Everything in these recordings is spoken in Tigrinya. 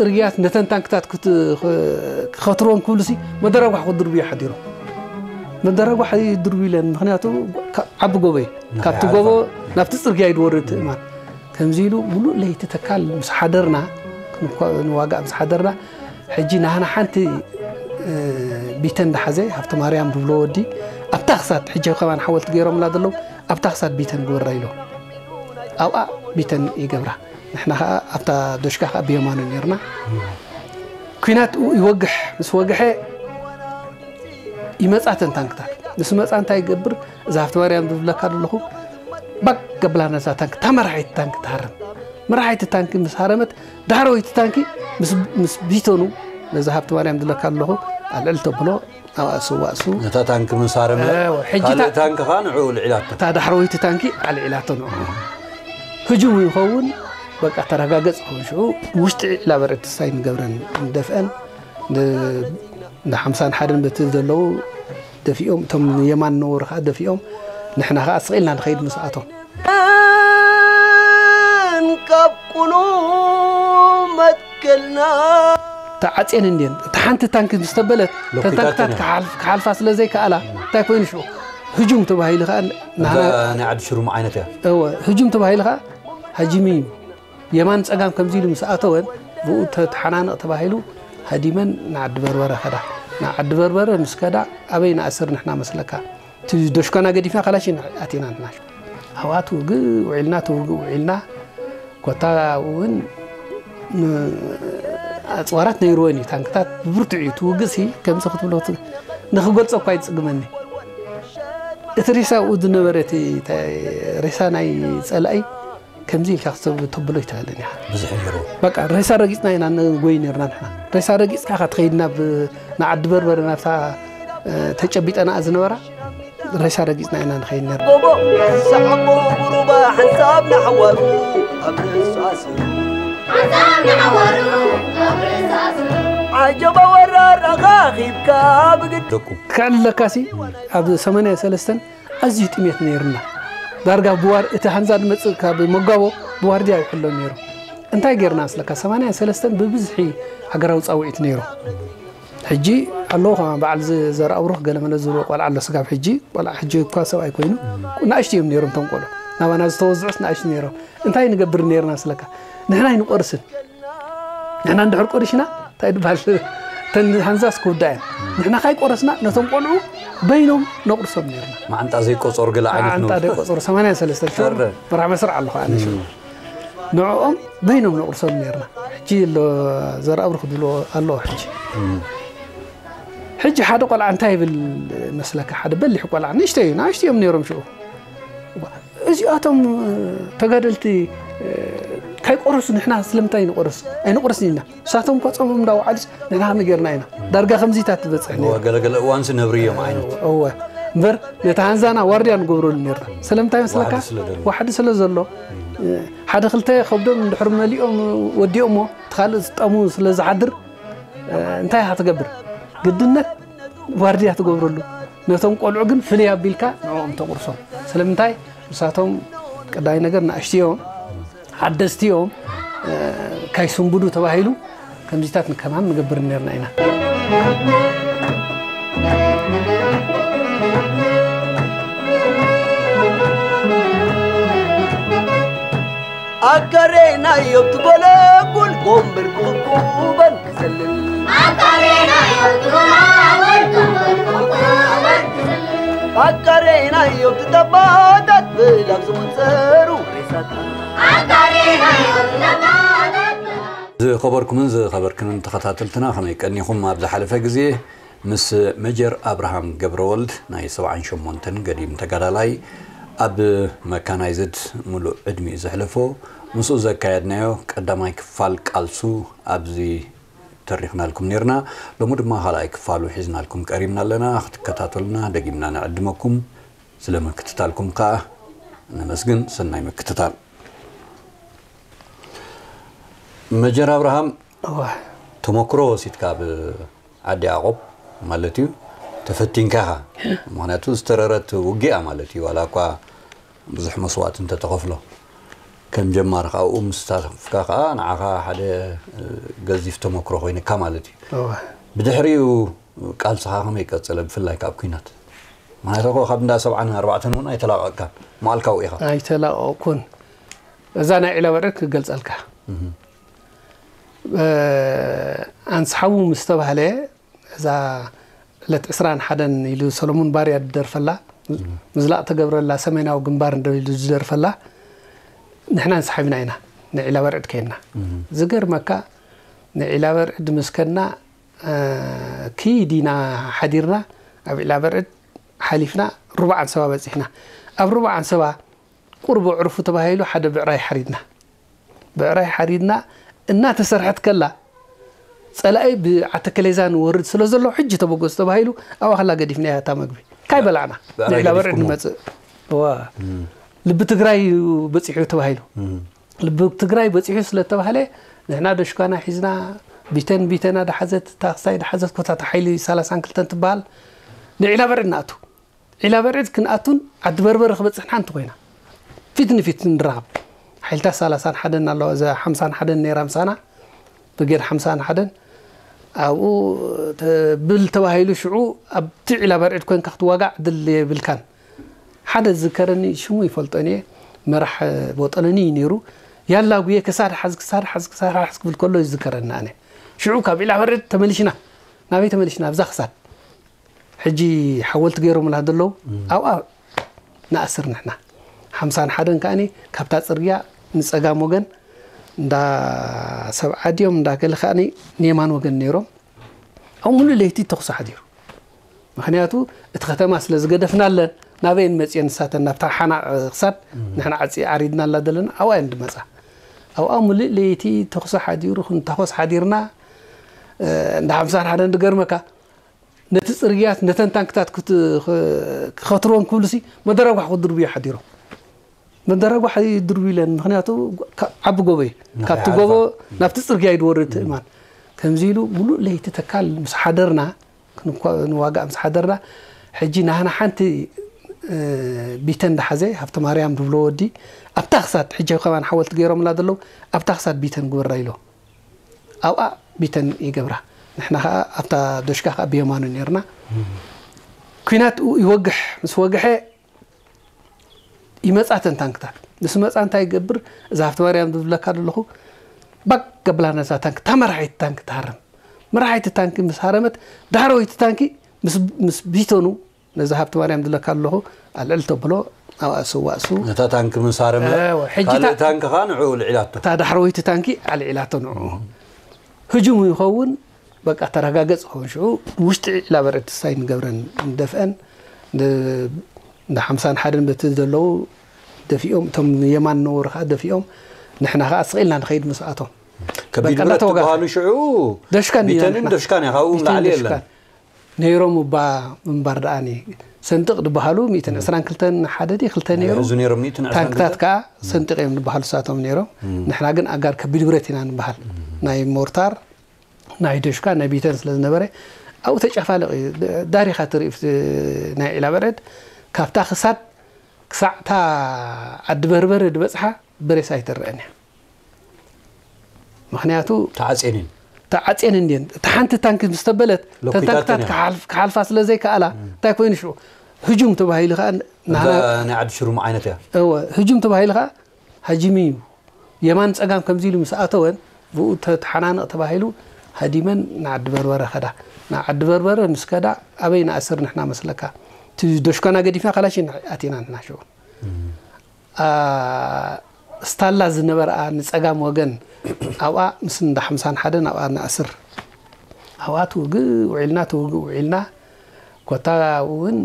ርያት ነተን ታንክታት ክት- ክኸትርወን ክብሉሲ መደረጓሕ ክድርብዩ ሓዲሮም። መደረጓሕ ይድርብዩ ኢለን፣ ምኽንያቱ ካ- ዓቢ ጎቦ እዩ። ካብቲ ጎቦ ናብቲ ጽርግያ እዩ ዝወርድ እቲ እማን። ከምዚ ኢሉ ሙሉእ ለይቲ ተካል ምስ ሓደርና፣ ክንኳ- ንዋጋእ ምስ ሓደርና፣ ሕጂ ናህና ሓንቲ እ፣ ቢተን ዝሓዘ ሃብተ ማርያም ዝብሎ ወዲ ኣብታ ክሳድ፣ ሕጂ ከማን ሓወልቲ ገይሮምላ ዘለዉ ኣብታ ክሳድ ቢተን ግበራ ኢሎ ኣብኣ ቢተን ይገብራ። ንሕና ከዓ ኣብታ ዶሽካ ከዓ ብየማኑ ነርና። ኩናት ይወግሕ፣ ምስ ወግሐ ይመፃ ተን ታንክታት። ምስ መፃ እንታይ ይገብር? እዛ ሃብተ ማርያም ዝብለካ ዘለኹ ባክ ገብላ ነዛ ታንክ፣ እታ መራሒት ታንክ ትሃርም። መራሒት ታንክ ምስ ሃረመት ዳሕረወይቲ ታንኪ ምስ ቢተኑ ነዛ ሃብተ ማርያም ዝብለካ ኣለኹ ኣልዕል ተብሎ ኣብኣ ስዋእ እሱ። ነታ ታንኪ ምስ ሃረመ ሕጂ ካልእ ታንኪ ኸዓ ንዕኡ ልዒላቶ። እታ ዳሕረወይቲ ታንኪ ኣልዒላቶ ንዕኡ። ህጁም ይኸውን በቃ ተረጋገጽ ይኸውን። ሽዑ ውሽጢ ላበረትስ ኣይንገብረን ንደፍአን እንደ ሓምሳን ሓደን በቲ ዘለዉ ደፊኦም እቶም የማን ነበሩ ኸዓ ደፊኦም ንሕና ኸዓ ስቕ ኢልና ንኸይድ ምስኣቶም። ካብ ቁኑ መትከልና ተዓፅየን እንድየን። እታ ሓንቲ ታንኪ ምስ ተበለት እተን ታንክታት ክሓልፋ ስለ ዘይከኣላ እንታይ ኮይኑ ሽዑ ህጁም ተባሂሉ ከዓ ናይ ዓዲ ሽሩም ዓይነት እያ። እወ ህጁም ተባሂሉ ከዓ ሃጂሚ እዩ የማን ፀጋም ከምዚ ኢሉ ምስ ኣተወን ብኡ ተተሓናነቕ ተባሂሉ ሃዲመን ንዓዲ በርበረ ከዳ። ንዓዲ በርበረ ምስ ከዳ ኣበይ ንኣስር ንሕና መስለካ? እቲ ዶሽካና ገዲፍና ካላሽን ኣቲና ንሕና። ኣብኣ ትውግእ ውዒልና ትውግእ ውዒልና ኮታ እውን ኣፅዋራት ነይርወን እዩ። ታንክታት ብብርቱዕ እዩ ትውግእ ሲ ከምዚ ክትብሎ ንክገልፆ እኳ ይፅግመኒ። እቲ ሬሳ ኣብኡ ዝነበረ እቲ ሬሳ ናይ ፀላኢ ከምዚ ኢልካ ክትብል ተብሎ ይትኽእልን ኢኻ። ብዙሕ ነይሩ። በቃ ሬሳ ረጊጽና ኢና ንጎይ ነርና ንሕና። ሬሳ ረጊጽካ ኢኻ ትኸይድ ናብ ንዓዲ በርበረ ናብታ ተጨቢጠናኣ ዝነበራ ሬሳ ረጊጽና ኢና ንኸይድ ነርና። ጎቦ ሰሓቦ ጉሩባ ሓንሳብ ንሓዋሩ ኣብ ርእሱ ኣስሩ ሓንሳብ ንሓዋሩ ኣብ ርእሱ ኣስሩ ዓጀባ ወራር ኣኻኺብካ ብግድ ደቁ ክዕልለካሲ ኣብ ሰማንያ ሰለስተን ኣዝዩ ጥሜት ነይርና። ዳርጋ ብዋር እቲ ሃንዛ ዝመጽእ ካብ መጋቦ ብዋርድያ ይሕሎ ነይሩ። እንታይ ጌርና መስለካ? ሰማንያን ሰለስተን ብብዝሒ ሃገራዊ ጻውዒት ነይሩ። ሕጂ ኣለዉ ከማ በዓል ዘርኣብሩኽ ገለመለ ዝብሎ ቆልዓ ኣሎ ስጋብ ሕጂ ቆልዓ ሕጂ እኳ ሰብኣይ ኮይኑ ንኣሽቱ እዮም ነይሮም እቶም ቆልዑ ናባና ዝተወዝዑስ ንኣሽቱ ነይሮም እንታይ ንገብር ነይርና መስለካ ንሕና ኣይንቆርስን ንሕና እንድሕር ቆሪሽና እንታይ ድበሃል ተን ሃንዛስ ክውዳ እየን ንሕና ካይ ቆረስና ነቶም ቆልዑ በይኖም ነቁርሶም ነርና ማዓንጣ ዘይቆፀሩ ገለ ዓይነት ማዓንጣ ዘይቆፀሩ ሰማንያን ሰለስተን ሽዑ መራሕ መስርዕ ኣለኹ ኣነ ሽዑ ንዕኦም በይኖም ነቁርሶም ነርና ሕጂ ኣሎ ዘርኣብሩኽ ድብሎ ኣለዎ ሕጂ ሕጂ ሓደ ቆልዓ እንታይ ይብል መስለካ ሓደ በሊሕ ቆልዓ ንእሽተይ እዩ ንእሽተይ እዮም ነሮም ሽዑ እዚኣቶም ተጋደልቲ ካይቆረሱ ንሕና ስለምንታይ ንቆረስ ኣይንቆረስን ኢና ንሳቶም እኳ ፆሞም እንዳወዓሉስ ንሕና ከመይ ጌርና ኢና ዳርጋ ከምዚታት ትበፅሕ ነይሩ ገለገለ እዋንሲ ነብሪ እዮም ዓይነት እወ እምበር ነቲ ሃንዛና ዋርድያ ንገብረሉ ነርና ስለምንታይ መስለካ ዋሕዲ ስለ ዘሎ ሓደ ክልተ ከብዶም እንድሕር መሊኦም ወዲኦሞ እቲ ካልእ ዝጠሙ ስለ ዝሓድር እንታይ ኢኻ ትገብር ግድነት ዋርድያ ትገብረሉ ነቶም ቆልዑ ግን ፍልይ ኣቢልካ ንዕኦም ተቑርሶም ስለምንታይ ንሳቶም ቀዳይ ነገር ንኣሽትዮም ሓደስቲ እዮም ካይስንቡዱ ተባሂሉ ከምዚታት ንከማን ንገብር ነርና ኢና ኣካሬናዮም ትጎለጉል ጎንበር ክቕቁበን ክዘልል ኣካሬናዮም ትጎላጎል ጎንበር ክቕቁበን ክዘልል ኣካሬናዮም ትጠባታት ብላብ ዝቑጸሩ ሬሳታት ኣካሬናዮም ትጠባታት ዝኸበርኩምን ዝኸበርክንን ተኸታተልትና ከመይ ቀኒኹም ኣብ ዝሓለፈ ግዜ ምስ መጀር ኣብርሃም ገብረወልድ ናይ ሰብዓን ሸሞንተን ገዲም ተጋዳላይ ኣብ መካናይዝድ ሙሉእ ዕድሚኡ ዘሕለፎ ምስኡ ዘካየድናዮ ቀዳማይ ክፋል ቃልሱ ኣብዚ ተሪኽናልኩም ነርና። ሎሚ ድማ ካልኣይ ክፋሉ ሒዝናልኩም ቀሪብና ኣለና። ክትከታተሉና ደጊምና ንዕድመኩም። ስለ ምክትታልኩም ከኣ ነመስግን። ሰናይ ምክትታል። መጀር ኣብርሃም ተመክሮ ወሲድካ ኣብ ዓዲ ያዕቆብ ማለት እዩ ተፈቲንካ ኢኻ ምክንያቱ ዝተረረት ውግእ እያ ማለት እዩ ዋላ እኳ ብዙሕ መስዋእቲ እንተተኸፍሎ ከም ጀማሪ ካብኡ ምስታፍካ ከዓ ንዓኻ ሓደ ገዚፍ ተመክሮ ኮይኑካ ማለት እዩ። ብድሕሪኡ ቃልስኻ ከመይ ቀጸለ፣ ብፍላይ ካብ ኩናት? ማለት እኮ ካብ እንዳ ሰብዓን ኣርባዕተን እውን ኣይተላቐቅካን፣ መዓልካዊ ኢኻ። ኣይተላቐቅኩን። እዛ ናይ ዒላ በርዕድ ክገልጸልካ። ኣንስሓቡ ምስ ተባህለ፣ እዛ ዕለት ዕስራን ሓደን ኢሉ ሰሎሙን ባርያ ዝደርፈላ፣ ምዝላቕ ተገብረላ ሰሜናዊ ግንባር እንደ ኢሉ ዝደርፈላ፣ ንሕና እንስሓብና ኢና፣ ንዒላ በርዕድ ከይድና። ዝገርመካ፣ ንዒላ በርዕድ ምስ ከድና፣ ኪድ ኢና ሓዲርና፣ ኣብ ዒላ በርዕድ ሓሊፍና፣ ሩባዕ ኣንሰባ በጺሕና። ኣብ ሩባዕ ኣንሰባ ቁርብ ዕርፉ ተባሂሉ ሓደ ብዕራይ ሓሪድና። ብዕራይ ሓሪድና እናተሰርሐት ከላ፣ ጸላኢ ብዓተከሌዛ ንወርድ ስለ ዘሎ፣ ሕጂ ተበገሱ ተባሂሉ፣ ኣብኣ ከላ ገዲፍናያ እታ መግቢ። ካይ በላዕና። ብዕራይ ንዒላ በርዕድ ገዲፍኩሞ? ንመጽእ። እዋ። ልቢ ትግራይ በጺሑ ተባሂሉ። ልቢ ትግራይ በጺሑ ስለ ተባህለ፣ ንሕና ደሽኳና ሒዝና፣ ቢተን ቢተና ደሓዘት፣ ታክሳይ ደሓዘት፣ ኮታታ ሓይሊ ሰላሳን ክልተን ትበሃል፣ ንዒላ በርዕድ ንኣቱ። ዒላ በርዕድ ክንኣቱን ዓዲ በርበረ ክበጽሕና እንተኾይና፣ ፊት ንፊት ንራኸብ። ሓይልታት ሰላሳን ሓደን ኣለዋ፣ እዛ ሓምሳን ሓደን ነይራ ምሳና፣ ብርጌድ ሓምሳን ሓደን። ኣብኡ ተ-፣ ብል ተባሂሉ ሽዑ ኣብቲ ዒላ በርዕድ ኮንካ ክትዋጋዕ ድል የብልካን። ሓደ ዝዝከረኒ፣ ሽሙ ይፈልጦን እየ፣ መራሕ ቦጠለኒ እዩ ነይሩ። ያላ ጉየ ክሳድ ሓዝ፣ ክሳድ ሓዝ፣ ክሳድ ሓዝ ክብል ከሎ ይዝከረኒ ኣነ። ሽዑ ካብ ዒላ በርዕድ ተመሊሽና። ናበይ ተመሊሽና? ኣብዛ ክሳድ። ሕጂ ሓወልቲ ገይሮምላ ዘለዉ፣ ኣብኣ ንኣስር ንሕና። ሓምሳን ሓደን ከኣኒ ካብታ ጽርግያ ንጸጋም ወገን፣ እንዳ ሰብዓ ድዮም እንዳ ገለ ከኣኒ ንየማን ወገን ነይሮም። ኣብ ሙሉእ ለይቲ ተኹሲ ሓዲሩ። ምኽንያቱ እቲ ከተማ ስለ ዝገደፍናለን፣ ናበየን መጽየን ንሳተን ናብታ ሓና ክሳድ ንሕና ዓጺ ዓሪድናላ ዘለና ኣብኣ እየን ዝመጻ። ኣብኣ ሙሉእ ለይቲ ተኹሲ ሓዲሩ፣ ክንታኾስ ሓዲርና፣ እ፣ እንዳ ሓምሳን ሓደን ዝገርመካ፣ ነቲ ጽርግያት፣ ነተን ታንክታት ክት-፣ ኽ-፣ ክኸትርወን ክብሉሲ መደራጓሕ ክድርብዩ ሓዲሮም። መደራጓሕ ይድርብዩ ኢለን፣ ምኽንያቱ ካ-፣ ዓቢ ጎቦ እዩ። ካብቲ ጎቦ ናብቲ ጽርግያ እዩ ዝወርድ እቲ እማን። ከምዚ ኢሉ ሙሉእ ለይቲ ተካል ምስ ሓደርና፣ ክንኳ-፣ ንዋጋእ ምስ ሓደርና፣ ሕጂ ናህና ሓንቲ፣ እ፣ ቢተን ዝሓዘ ሃብተ ማርያም ዝብሎ ወዲ፣ ኣብታ ክሳድ፣ ሕጂ ከማን ሓወልቲ ገይሮምላ ዘለዉ፣ ኣብታ ክሳድ ቢተን ግበራ ኢሎ። ኣብኣ ቢተን ይገብራ። ንሕና ኸኣ ኣብታ ዶሽካ ኸኣ ብየማኑ ኔርና። ኲናት ኡ-፣ ይወግሕ። ምስ ወግሐ ይመጻ እተን ታንክታት። ምስ መጻ እንታይ ይገብር? እዛ ሃብተ ማርያም ዝብለካ ዘለኹ፣ ባክ ገብላ ነዛ ታንክ፣ እታ መራሒት ታንክ ትሃርም። መራሒት ታንክ ምስ ሃረመት፣ ዳሕረወይቲ ታንኪ ምስ፣ ምስ ቢተኑ ነዚ ሃብተ ማርያም ዝለካ ኣለኹ፣ ኣልዕል ተብሎ፣ ኣብኣ ስዋእ እሱ። ነታ ታንክ ምስ ሃረመ፣ እወ፣ ሕጂ ካልእ እታ ታንክ ኸኣ ንዕኡ ልዒላቶ። እታ ዳሕረወይቲ ታንኪ ኣልዒላቶ ንዕኡ። ህጁም ይኸውን፣ በቃ ተረጋገጽ ይኸውን። ሽዑ ውሽጢ ዒላ በርዕድ ሳይ ንገብረን ንደፍአን፣ ን-፣ እንዳ ሓምሳን ሓደን በቲ ዘለዉ ደፊኦም፣ እቶም የማን ነበሩ ኸኣ ደፊኦም፣ ንሕና ኸኣ ስቕ ኢልና ንኸይድ ምስኣቶም። ከቢድ በቃ ብረት እንዳተወጋእካ። ትበሃሉ ሽዑ ደሽካን ኢና ቢተንን ንሕና። ደሽካን እያ፣ ካብኡ ቢተን ላዕሊ የለን። ደሽካን። ነይሮም እባ ምንባር ደኣኒ ሰንጥቕ ዝበሃሉ ሚእትን ዕስራን ክልተን ሓደ ድዩ ክልተ ነይሩ? ይሕዙ ነይሮም ሚእትን ዕስራን ክልተን? ታንክታት ከኣ ሰንጥቕ እዮም ዝበሃሉ ንሳቶም ነይሮም። እም። ንሕና ግን ኣጋር ከቢድ ብረት ኢና ንበሃል። እም። ናይ ሞርታር፣ ናይ ደሽካ፣ ናይ ቢተን ስለ ዝነበረ ኣብኡ ተጨፋለቕ እዩ። ዳሪኻ ትርኢ፣ ናይ ዒላ በርዕድ ካብታ ክሳድ ክሳዕታ ዓዲ በርበረ ዝበጽሓ ብሬሳ ኣይትረአን እያ። ምኽንያቱ ተዓጽየን እየን። ተዓጽየን እንድየን። እታ ሓንቲ ታንኪ ምስ ተበለት፣ እተን ለኲታተን ታንክታት እየን። ክሓልፍ-፣ ክሓልፋ ስለ ዘይከኣላ፣ እም። እንታይ ኮይኑ ሽዑ? ህጁም ተባሂሉ ኸኣ ን-፣ እዛ ናህና ናይ ዓዲ ሽሩም ዓይነት እያ። እወ፣ ህጁም ተባሂሉ ኸኣ ሃጂሙ እዩ። የማን ጸጋም ከምዚ ኢሉ ምስ ኣተወን፣ ብኡ ተተሓናነቕ ተባሂሉ ሃዲመን ንዓዲ በርበረ ኸዳ። ንዓዲ በርበረ ምስ ከዳ፣ ኣበይ ንኣስር ንሕና መስለካ? እቲ ዶሽካና ገዲፍና ካላሽን ኣቲና ንሕና ሽዑ። እም። ኣ፣ ስታላ ዝነበረኣ ንጸጋም ወገን ኣብኣ ምስ እንዳ ሓምሳን ሓደን ኣብኣ ንኣስር። ኣብኣ ትውግእ ውዒልና፣ ትውግእ ውዒልና። ኮታ እውን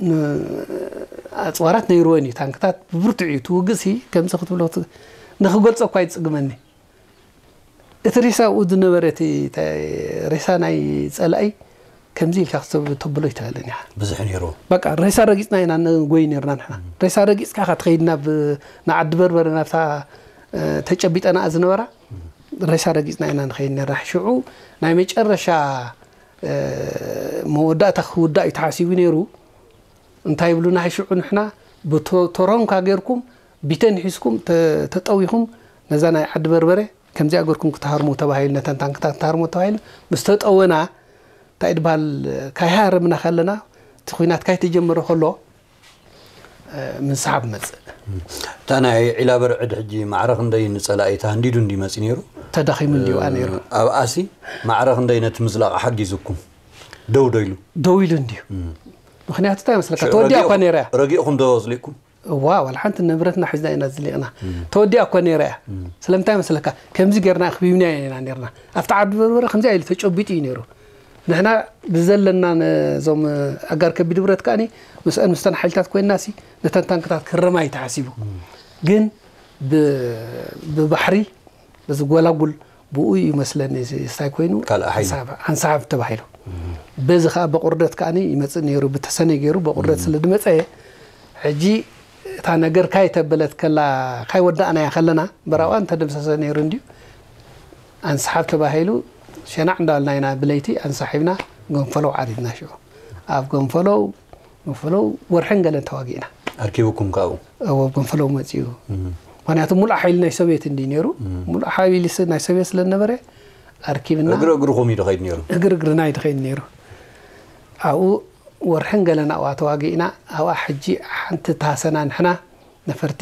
ን-፣ ኣጽዋራት ነይርወን እዩ። ታንክታት ብብርቱዕ እዩ። ትውግእ ሲ ከምዚ ክትብሎ ት-፣ ንኽገልጾ እኳ ይጽግመኒ። እቲ ሬሳ ኣብኡ ዝነበረ፣ እቲ ተ-፣ ሬሳ ናይ ጸላኢ ከምዚ ኢልካ ክሰብ ተብሎ ኣይትኽእልን ኢኻ። ብዙሕ ነይሩ። በቃ ሬሳ ረጊጽና ኢና ንጎይ ነርና ንሕና። ሬሳ ረጊጽካ ኢኻ ትኸይድ ናብ፣ ንዓዲ በርበረ ናብታ፣ እ፣ ተጨቢጠናኣ ዝነበራ ሬሳ ረጊጽና ኢና ንኸይድ ነርና። ሽዑ ናይ መጨረሻ፣ እ፣ መወዳእታ ክውዳእ እዩ ተሓሲቡ ነይሩ። እንታይ ይብሉና ሽዑ ንሕና ብቶ-፣ ቶሮንካ ጌርኩም ቢተን ሒዝኩም ተ- ተጠዊኹም ነዛ ናይ ዓዲ በርበረ ከምዚኣ ገርኩም ክትሃርሙ ተባሂሉ፣ ነተን ታንክታት ክትሃርሙ ተባሂሉ ምስ ተጠወና፣ እንታይ ድበሃል፣ ካይሃረምና ከለና፣ እቲ ኲናት ካይተጀመረ ከሎ፣ ምንስሓብ መጽእ። እታ ናይ ዒላ በርዕድ ሕጂ ማዕረ ክንደይ ንጸላኢ ተሃንዲዱ እንዲ መጺ ነይሩ? ተዳኺሙ እንዲዩ ነይሩ። ኣብኣሲ ማዕረ ክንደይ ነቲ ምዝላቕ ሓጊዙኩም? ደው ዶ ኢሉ? ደው ኢሉ እንዲዩ። ምኽንያቱ እንታይ መስለካ? ተወዲኣ እኳ ነይራ እያ። ረጊእኹም ዶ ኣዝሊእኩም? እዋ፣ ዋላ ሓንቲ ንብረትና ሒዝና ኢና ዝሊቕና። ተወዲኣ እኳ ነይራ እያ። ስለምንታይ መስለካ? ከምዚ ጌርና ኣኽቢብና ኢና ነርና። ኣብቲ ዓዲ በርበረ ከምዚ ኢሉ ተጨቢጡ እዩ ነይሩ። ንሕና ብዘለና ነዞም ኣጋር ከቢድ ብረት ከኣኒ ምስአን ምስተን ሓይልታት ኮይንና ሲ ነተን ታንክታት ክረማ እዩ ተሓሲቡ። ግን ብ- ብባሕሪ በዚ ጎላጉል ብኡ እዩ መስለኒ እዚ ስታይ ኮይኑ ካልእ ሓይሊ። ኣንሳብ- ኣንሳብ ተባሂሉ። በዚ ከዓ በቁርደት ከኣኒ ይመፅእ ነይሩ፣ ብተሰነ ገይሩ በቁርደት ስለ ዝመፀ ሕጂ እታ ነገር ካይተበለት ከላ ካይወዳእናያ ከለና በራዋ እንተደምሰሰ ነይሩ እንድዩ። ኣንስሓብ ተባሂሉ ሸናዕ እንዳበልና ኢና ብለይቲ ኣንሳሒብና ገንፈሎ ዓሪድና። ሽዑ ኣብ ገንፈሎ ገንፈሎ ወርሕን ገለን ተዋጊእና። ኣርኪቡኩም ካብኡ? እዎ፣ ኣብ ገንፈሎ መፂኡ። ምክንያቱ ሙሉእ ሓይሊ ናይ ሶቪየት እንዲ ነይሩ። ሙሉእ ሓይሊ ስ- ናይ ሶቪየት ስለ ዝነበረ ኣርኪብና። እግሪ እግርኹም እዩ ድኸይድ ነይሩ? እግሪ እግርና እዩ ድኸይድ ነይሩ። ኣብኡ ወርሕን ገለን ኣብኣ ተዋጊእና። ኣብኣ ሕጂ ሓንቲ ታሰና ንሕና ነፈርቲ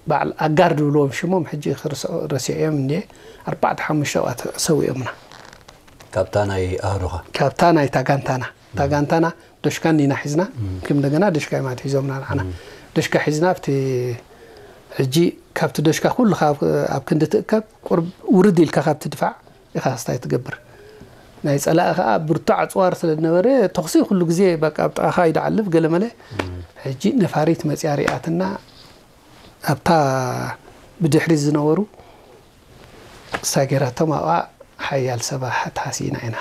በዓል ኣጋር ድብልዎም ሽሞም ሕጂ ክርስ- ረሲዐዮም እንድየ። ኣርባዕተ ሓሙሽተ ኣብኣ ተሰዊኦምና። ካብታ ናይ ኣህዶኻ? ካብታ ናይታ ጋንታና። እታ ጋንታና ዶሽካ እንዲና ሒዝና። ከም እንደገና ዶሽካ እዮም ኣትሒዞምና ንዓና። ዶሽካ ሒዝና ኣብቲ ሕጂ ካብቲ ዶሽካ ኩሉ ካብ- ኣብ ክንዲ ትእከብ ቁርብ ውርድ ኢልካ ካብ ትድፋዕ ኢኻ ስታይ ትገብር። ናይ ጸላኢ ከኣ ብርቱዕ ኣጽዋር ስለ ዝነበረ ተኹሲ ኩሉ ግዜ በቃ ኣብ ጥቓኻ እዩ ድዓልብ ገለመለ። ሕጂ ነፋሪት መጽያ ሪኣትና ኣብታ ብድሕሪት ዝነበሩ ሳጌራቶም ኣብኣ ሓያል ሰባ ተሃሲና ኢና።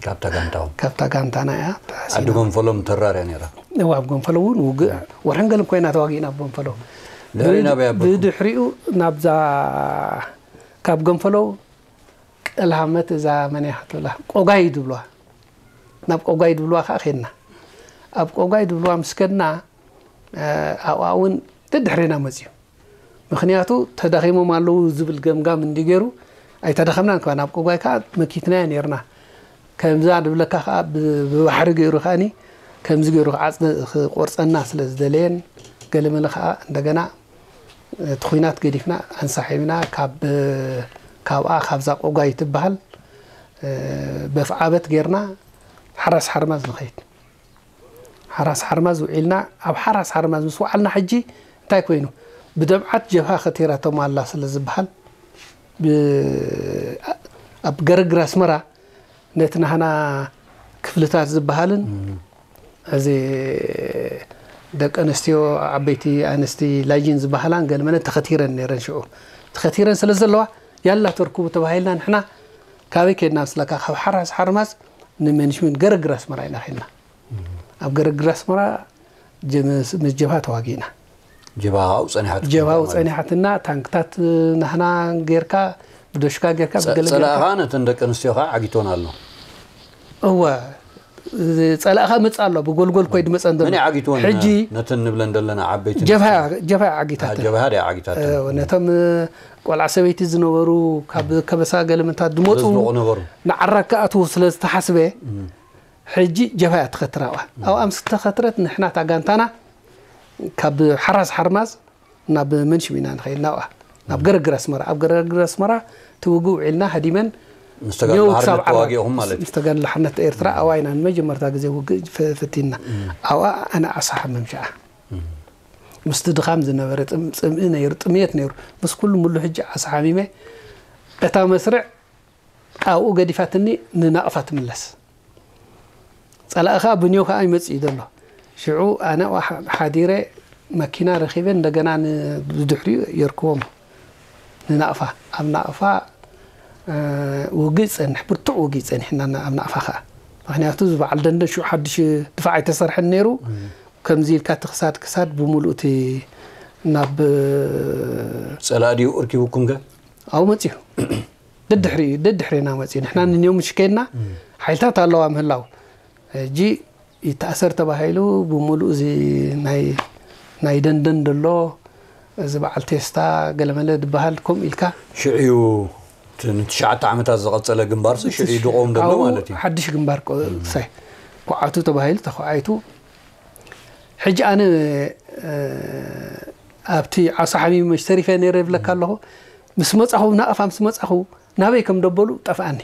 ካብታ ጋንታው? ካብታ ጋንታና እያ ተሃሲና። ዓዲ ጎንፈሎም ተራርያ ነይራ? እዋ ኣብ ጎንፈሎ እውን ውግእ ወርሕን ገልን ኮይና ተዋጊእና ኣብ ጎንፈሎ። ልዕሊ ናበይ ኣበልኩም? ብድሕሪኡ ናብዛ ካብ ጎንፈሎ ቀልሃመት እዛ መን እያ ክትብላ ቆጋይ ድብልዋ፣ ናብ ቆጋይ ድብልዋ ከዓ ኸድና። ኣብ ቆጋይ ድብልዋ ምስ ከድና ኣብኣ እውን ደድሕሬና መፅዩ። ምክንያቱ ተዳኺሞም ኣለዉ ዝብል ገምጋም እንዲ ገይሩ ኣይተዳኸምናን ከ ናብ ቆጋይ ከዓ መኪትናዮ ነርና። ከምዛ ድብለካ ከዓ ብባሕሪ ገይሩ ከዓኒ ከምዚ ገይሩ ክዓፅ ክቆርፀና ስለ ዝደለየን ገለመለ ከዓ እንደገና እቲ ኹናት ገዲፍና ኣንሳሒብና ካብ ካብኣ ካብዛ ቆጓይ ትበሃል በፍዓበት ጌርና ሓራስ ሓርማዝ ንኸይድ። ሓራስ ሓርማዝ ውዒልና። ኣብ ሓራስ ሓርማዝ ምስ ወዓልና ሕጂ እንታይ ኮይኑ ብደምዓት ጀብሃ ከቲራቶም ኣላ ስለ ዝበሃል ኣብ ገረግር ኣስመራ ነቲ ናህና ክፍልታት ዝበሃልን እዚ ደቂ ኣንስትዮ ዓበይቲ ኣንስቲ ላይን ዝበሃላን ገለመለን ተኸቲረን ነይረን። ሽዑ ተኸቲረን ስለ ዘለዋ ያላ ተርክቡ ተባሂልና ንሕና ካበይ ከድና ምስለካ ካብ ሓራስ ሓርማዝ ንመንሽሚን ገረግር ኣስመራ ኢና ኸድና። ኣብ ገረግር ኣስመራ ምስ ጀብሃ ተዋጊእና። ጀብሃ ኣብኡ ጸኒሓት ጀብሃ ኣብኡ ጸኒሓትና። ታንክታት ናህና ጌርካ ብዶሽካ ጌርካ ብገለ ጸላእኻ ነተን ደቂ ኣንስትዮ ከዓ ዓጊቶን ኣሎ። እወ ጸላእኻ መጽእ ኣሎ ብጎልጎል ኮይድ መጸን ዘሎ መን ዓጊትወን? ሕጂ ነተን ንብለን ዘለና ዓበይቲ ጀብሃ ጀብሃ ዓጊታት ጀብሃ ድያ ዓጊታት? ነቶም ቆልዓ ሰበይቲ ዝነበሩ ካብ ከበሳ ገለመታት ዝመፁ ዝዝለቑ ነበሩ። ንዓራት ክኣትዉ ስለ ዝተሓስበ ሕጂ ጀብሃ እያ ትኸትር ኣብኣ። ኣብኣ ምስ ተኸትረት ንሕና እታ ጋንታና ካብ ሓራስ ሓርማዝ ናብ መንሽም ኢና ንኸይድ ናብኣ ናብ ገረግር ኣስመራ። ኣብ ገረግር ኣስመራ እቲ ውግእ ውዒልና ሃዲመን ምስ ተጋድሎ ኔው ሓርነት ክሳብ ዓላ- ተዋጊእኹም ማለት እዩ። ምስ ተጋድሎ ሓርነት ኤርትራ ኣብኣ ኢና ንመጀመርታ ግዜ ውግእ ፈ- ፈቲንና። ኣብኣ ኣነ ዓሳ ሓመም ሽዓ ምስቲ ድኻም ዝነበረ ጥም- ጽምኢ ነይሩ፣ ጥምየት ነይሩ። ምስ ኩሉ ሙሉ ሕጂ ዓሳ ሓሚመ እታ መስርዕ ኣብኡ ገዲፋትኒ ንናቕፋ ትምለስ። ጸላኢ ከኣ ብንዮ ከኣ ይመጽእ እዩ ዘሎ። ሽዑ ኣነ ኣብኣ ሓ- ሓዲረ መኪና ረኺበ እንደገና ን- ብድሕሪኡ የርክቦም ንናቕፋ። ኣብ ናቕፋ ውግእ ይጸንሕ፣ ብርቱዕ ውግእ ይጸኒሕና ኣብ ናቕፋ ከኣ። ምክንያቱ እዚ በዓል ደንደን ሽዑ ሓድሽ ድፋዕ ኣይተሰርሐን ነይሩ። ከምዚ ኢልካ እቲ ክሳድ ክሳድ ብምሉእ እቲ ናብ ጸላኢ ድዩ እርኪቡኩም ከ? ኣብኡ መጺኡ ደድሕሪ ደድሕሪና መጺኡ ንሕና ንንዮም ምሽ ከይድና ሓይልታት ኣለዋ ምህላው ሕጂ ይተኣሰር ተባሂሉ ብምሉእ እዚ ናይ ናይ ደንደን ደሎ እዚ በዓል ቴስታ ገለመለ ዝበሃል ከምኡ ኢልካ። ሽዑ እዩ እቲ ንትሽዓተ ዓመታት ዝቐጸለ ግንባርሲ ሽዑ እዩ ድቕዎም ዘሎ ካብኡ ማለት እዩ። ሓድሽ ግንባር ቆ- ሳይ ኩዓቱ ተባሂሉ ተኳዓይቱ። ሕጂ ኣነ እ፣ ኣብቲ ዓሳ ሓሚሙ መሽ ተሪፈ ነይረ ይብለካ ኣለኹ። ምስ መጻኹ ናቕፋ ምስ መጻኹ ናበይ ከም ደበሉ ጠፍኣኒ።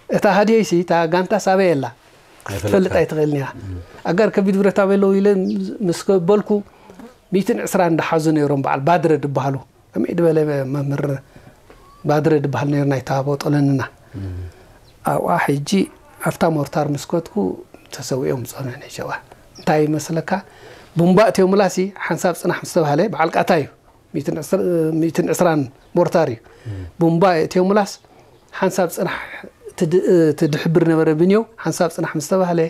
እታ ሃድየይሲ እታ ጋንታ ሳበይ ኣላ ክትፈልጥ ኣይትኽእልን እያ። ኣጋር ከቢድ ብረት ኣበይ ኣለዉ ኢለ ምስ በልኩ ሚእትን ዕስራን እንዳሓዙ ነይሮም በዓል ባድረ ዝበሃሉ ከመይ ዝበለ መምህር ባድረ ዝበሃል ነይሩ ናይ ተሃቦ ጠለንና ኣብኣ ሕጂ ኣብታ ሞርታር ምስ ከድኩ ተሰዊኦም ዝፀንሑ ናይ ሸዋ እንታይ ይመስለካ ቡምባ እትዮምላሲ ሓንሳብ ፅናሕ ምስ ተባህለ በዓል ቃታ እዩ ሚእትን ዕስራን ሞርታር እዩ ቡምባ እትዮምላስ ሓንሳብ ፅናሕ ትድሕብር ነበረ ብንዮ ሓንሳብ ፅናሕ ምስ ተባህለ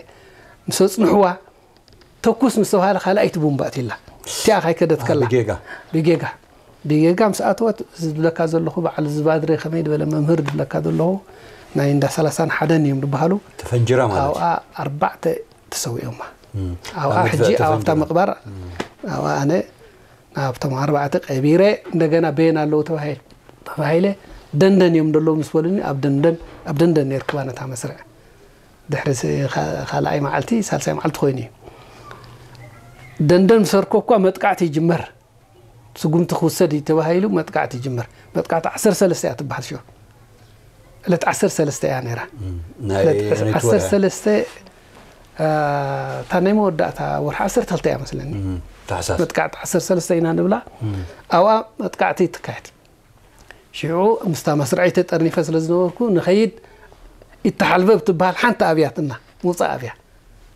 ምስ ኣፅንሕዋ ተኩስ ምስ ተባሃለ ካልኣይቲ ቡምባ ኣትይላ እቲኣ ካይከደት ከላ ብጌጋ ብጌጋ ብጌጋ ምስ ኣተወት ዝብለካ ዘለኹ በዓል ዝባድረ ከመይ ዝበለ መምህር ዝብለካ ዘለኹ ናይ እንዳ ሰላሳን ሓደን እዮም ዝበሃሉ ተፈንጅራ ማለት እዩ። ኣብኣ ኣርባዕተ ተሰዊኦማ እም። ኣብኣ ኣብ ሕጂ መግዛእቲ ኣብታ ተፈንጅራ። ምቕባር ኣብኣ ኣነ ናብቶም ኣርባዕተ ቀቢረ እንደገና በየን ኣለዉ ተባሂለ ተባሂለ ደንደን እዮም ዘለዉ ምስ በሉኒ ኣብ ደንደን ኣብ ደንደን ነርክባ ነታ መስርዕ ድሕሪ ስ- ካ- ካልኣይ መዓልቲ ሳልሳይ መዓልቲ ኮይኑ እዩ ደንደን ሰርኮ እኳ መጥቃዕቲ ይጅመር ስጉምቲ ክውሰድ እዩ ተባሂሉ መጥቃዕቲ ይጅመር መጥቃዕቲ ዓሰርተ ሰለስተ እያ ትበሃል ሽዑ ዕለት ዓሰርተ ሰለስተ እያ ነይራ ናይ ዕለት ነይቲ ወርሒ። ዓሰርተ ሰለስተ አ፣ እታ ናይ መወዳእታ ወርሒ ዓሰርተ ክልተ እያ መስለኒ እም፣ ታሕሳስ። መጥቃዕቲ ዓሰርተ ሰለስተ ኢና ንብላ ኣብኣ መጥቃዕቲ ትካየድ ሽዑ ምስታ መስርዐይ ተጠርኒፈ ስለ ዝነበርኩ ንኸይድ ይተሓልበብ ትበሃል ሓንቲ ኣብያትና ምውፃእ ኣብያ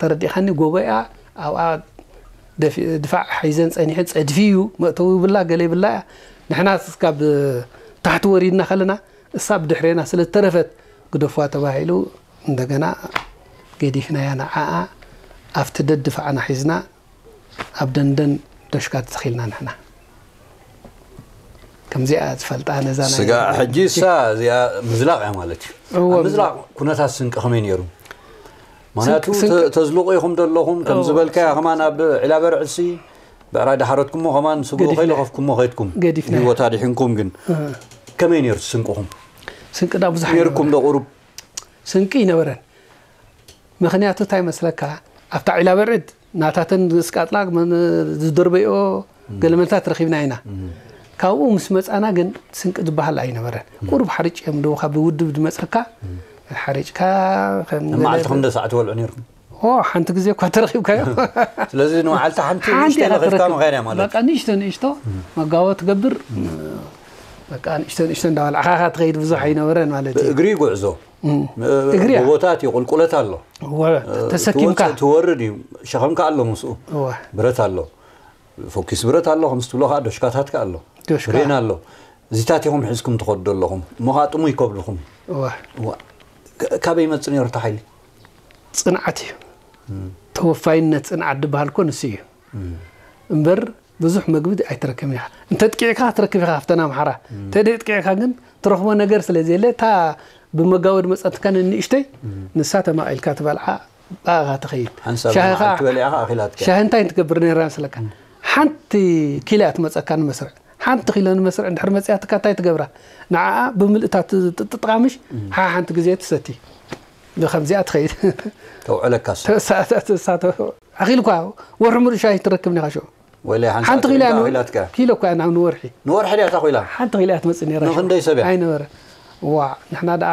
ተረዲእኻኒ ጎቦያ ኣብኣ ደፊ- ድፋዕ ሓይዘን ፀኒሐ ፀድፊ እዩ መእተዊ ይብላ ገለ ይብላ እያ ንሕና ካብ ታሕቲ ወሪድና ከለና እሳ ብድሕሬና ስለ ዝተረፈት ግደፍዋ ተባሂሉ እንደገና ገዲፍናያ ንዓኣ ኣብቲ ደድፋዕና ሒዝና ኣብ ደንደን ዶሽካ ተተኺልና ንሕና ከምዚኣ ዝፈልጣ ነዛ ናይ- ስጋ ሕጂ እሳ እዚኣ ምዝላቕ እያ ማለት እዩ እወ፣ ኣብ ምዝላቕ ኩነታት ስንቂ ከመይ ነይሩ ምክንያቱ ስንቂ- ተ- ተዝልቑ ኢኹም ዘለኹም ከም እወ። ዝበልካያ ከማን ኣብ ዒላ በርዕሲ ብዕራይ ዳሓረትኩሞ ከማን ስግኡ ገዲፍና። ከይለኸፍኩሞ ከይድኩም ገዲፍና። ህይወት ኣድሒንኩም ግን እ። ከመይ ነይሩ ስንቅኹም ስንቅና ብዙሕ ነይርኩም ዶ ቁሩብ ስንቂ ይነበረን ምኽንያቱ እንታይ መስለካ ኣብታ ዒላ በርዕድ ናታተን ዝስቃጥላ መን- ዝደርበይኦ ገለመልታት ረኺብና ኢና ካብኡ ምስ መፃና ግን ስንቂ ዝበሃል ኣይነበረን ቁሩብ ሓርጭ እዮም ደውካ ብውድብ ዝመፀካ ሓርጭካ ከም ገለ- መዓልቲ ክንደ ሰዓት ትበልዑ ነይርኩም ኦ ሓንቲ ግዜ እኳ ተረኺብካዮ ስለዚ ንመዓልቲ ሓንቲ ሓንቲ ንእሽተይ ኢኻ ለኺፍካ ትረክብ። መኸድ እያ ማለት በቃ ንእሽቶ ንእሽቶ መጋቦ ትገብር በቃ ንእሽቶ ንእሽቶ እንዳበላዕኻ ኢኻ ትኸይድ ብዙሕ ኣይነበረን ማለት እዩ ብእግሪ ጉዕዞ እግሪ እያ። ጎቦታት እዩ፣ ቁልቁለት ኣሎ። እወ፣ እ፣ ተሰኪምካ። ትወጽእ፣ ትወርድ እዩ። ሸኸም ከኣ ኣሎ ምስኡ። እወ። ብረት ኣሎ። ፎኪስ ብረት ኣሎ፣ ከምዚ ትብሎ ከኣ ዶሽካታት ከኣ ኣሎ። ዶሽካ። ብሬን ኣሎ። እዚታት ኢኹም ሒዝኩም ትኸዱ ዘለኹም። እሞ ከኣ ጥሙይ ይከብድኹም። እወ። እዋ፣ ካ-፣ ካበይ ይመጽእ ነይሩ እቲ ሓይሊ? ጽንዓት እዩ። ተወፋይነት ጽንዓት ዝበሃል እኮ ንሱ እዩ። እምበር ብዙሕ መግቢ ኣይትረክብን ኢኻ። እንተጥቂዕካ ክትረክብ ኢኻ ካብተን ኣምሓራ። እንተደይጥቂዕካ ግን ትረኽቦ ነገር ስለ ዘየለ እታ ብመጋወዲ መጸትካ ንንእሽተይ ንሳ ተማቒልካ ትበልዓ ብኣኻ ትኸይድ። ሓንሳብ ሻሂኻ መዓልቲ በሊዕኻ ኣኺላትካ። ሻሂ እንታይ ትገብር ነይራ መስለካ? ሓንቲ ኪሎ እያ ትመጸካ ንመስርዕ። ሓንቲ ኪሎ ንመስርዕ እንድሕር መጺኣትካ እንታይ ትገብራ? ንዓኣ ብምልእታ ት- ትጥጥቓምሽ ሓሓንቲ ግዜ ትሰቲ። ብኸምዚኣ ትኸይድ። ተውዕለካስ? ተሳ- ተሳ- ኣኺልኳ ወርሒ ሙሉእ ሻሂ ትረክብ ኒኻ ሽዑ። ወለ ሓንቲ ሓንሳብ ኪሎ እያ ን- ኣኺላትካ። ኪሎ እኮ እያ ናብ ንወርሒ። ንወርሒ ድያ እታ ኹላ? ሓንቲ ኪሎ እያ ትመጽእ ነይራ። ንኽንደይ ሰብ እያ? ኣይነበረ። ዋ ንሕና ደኣ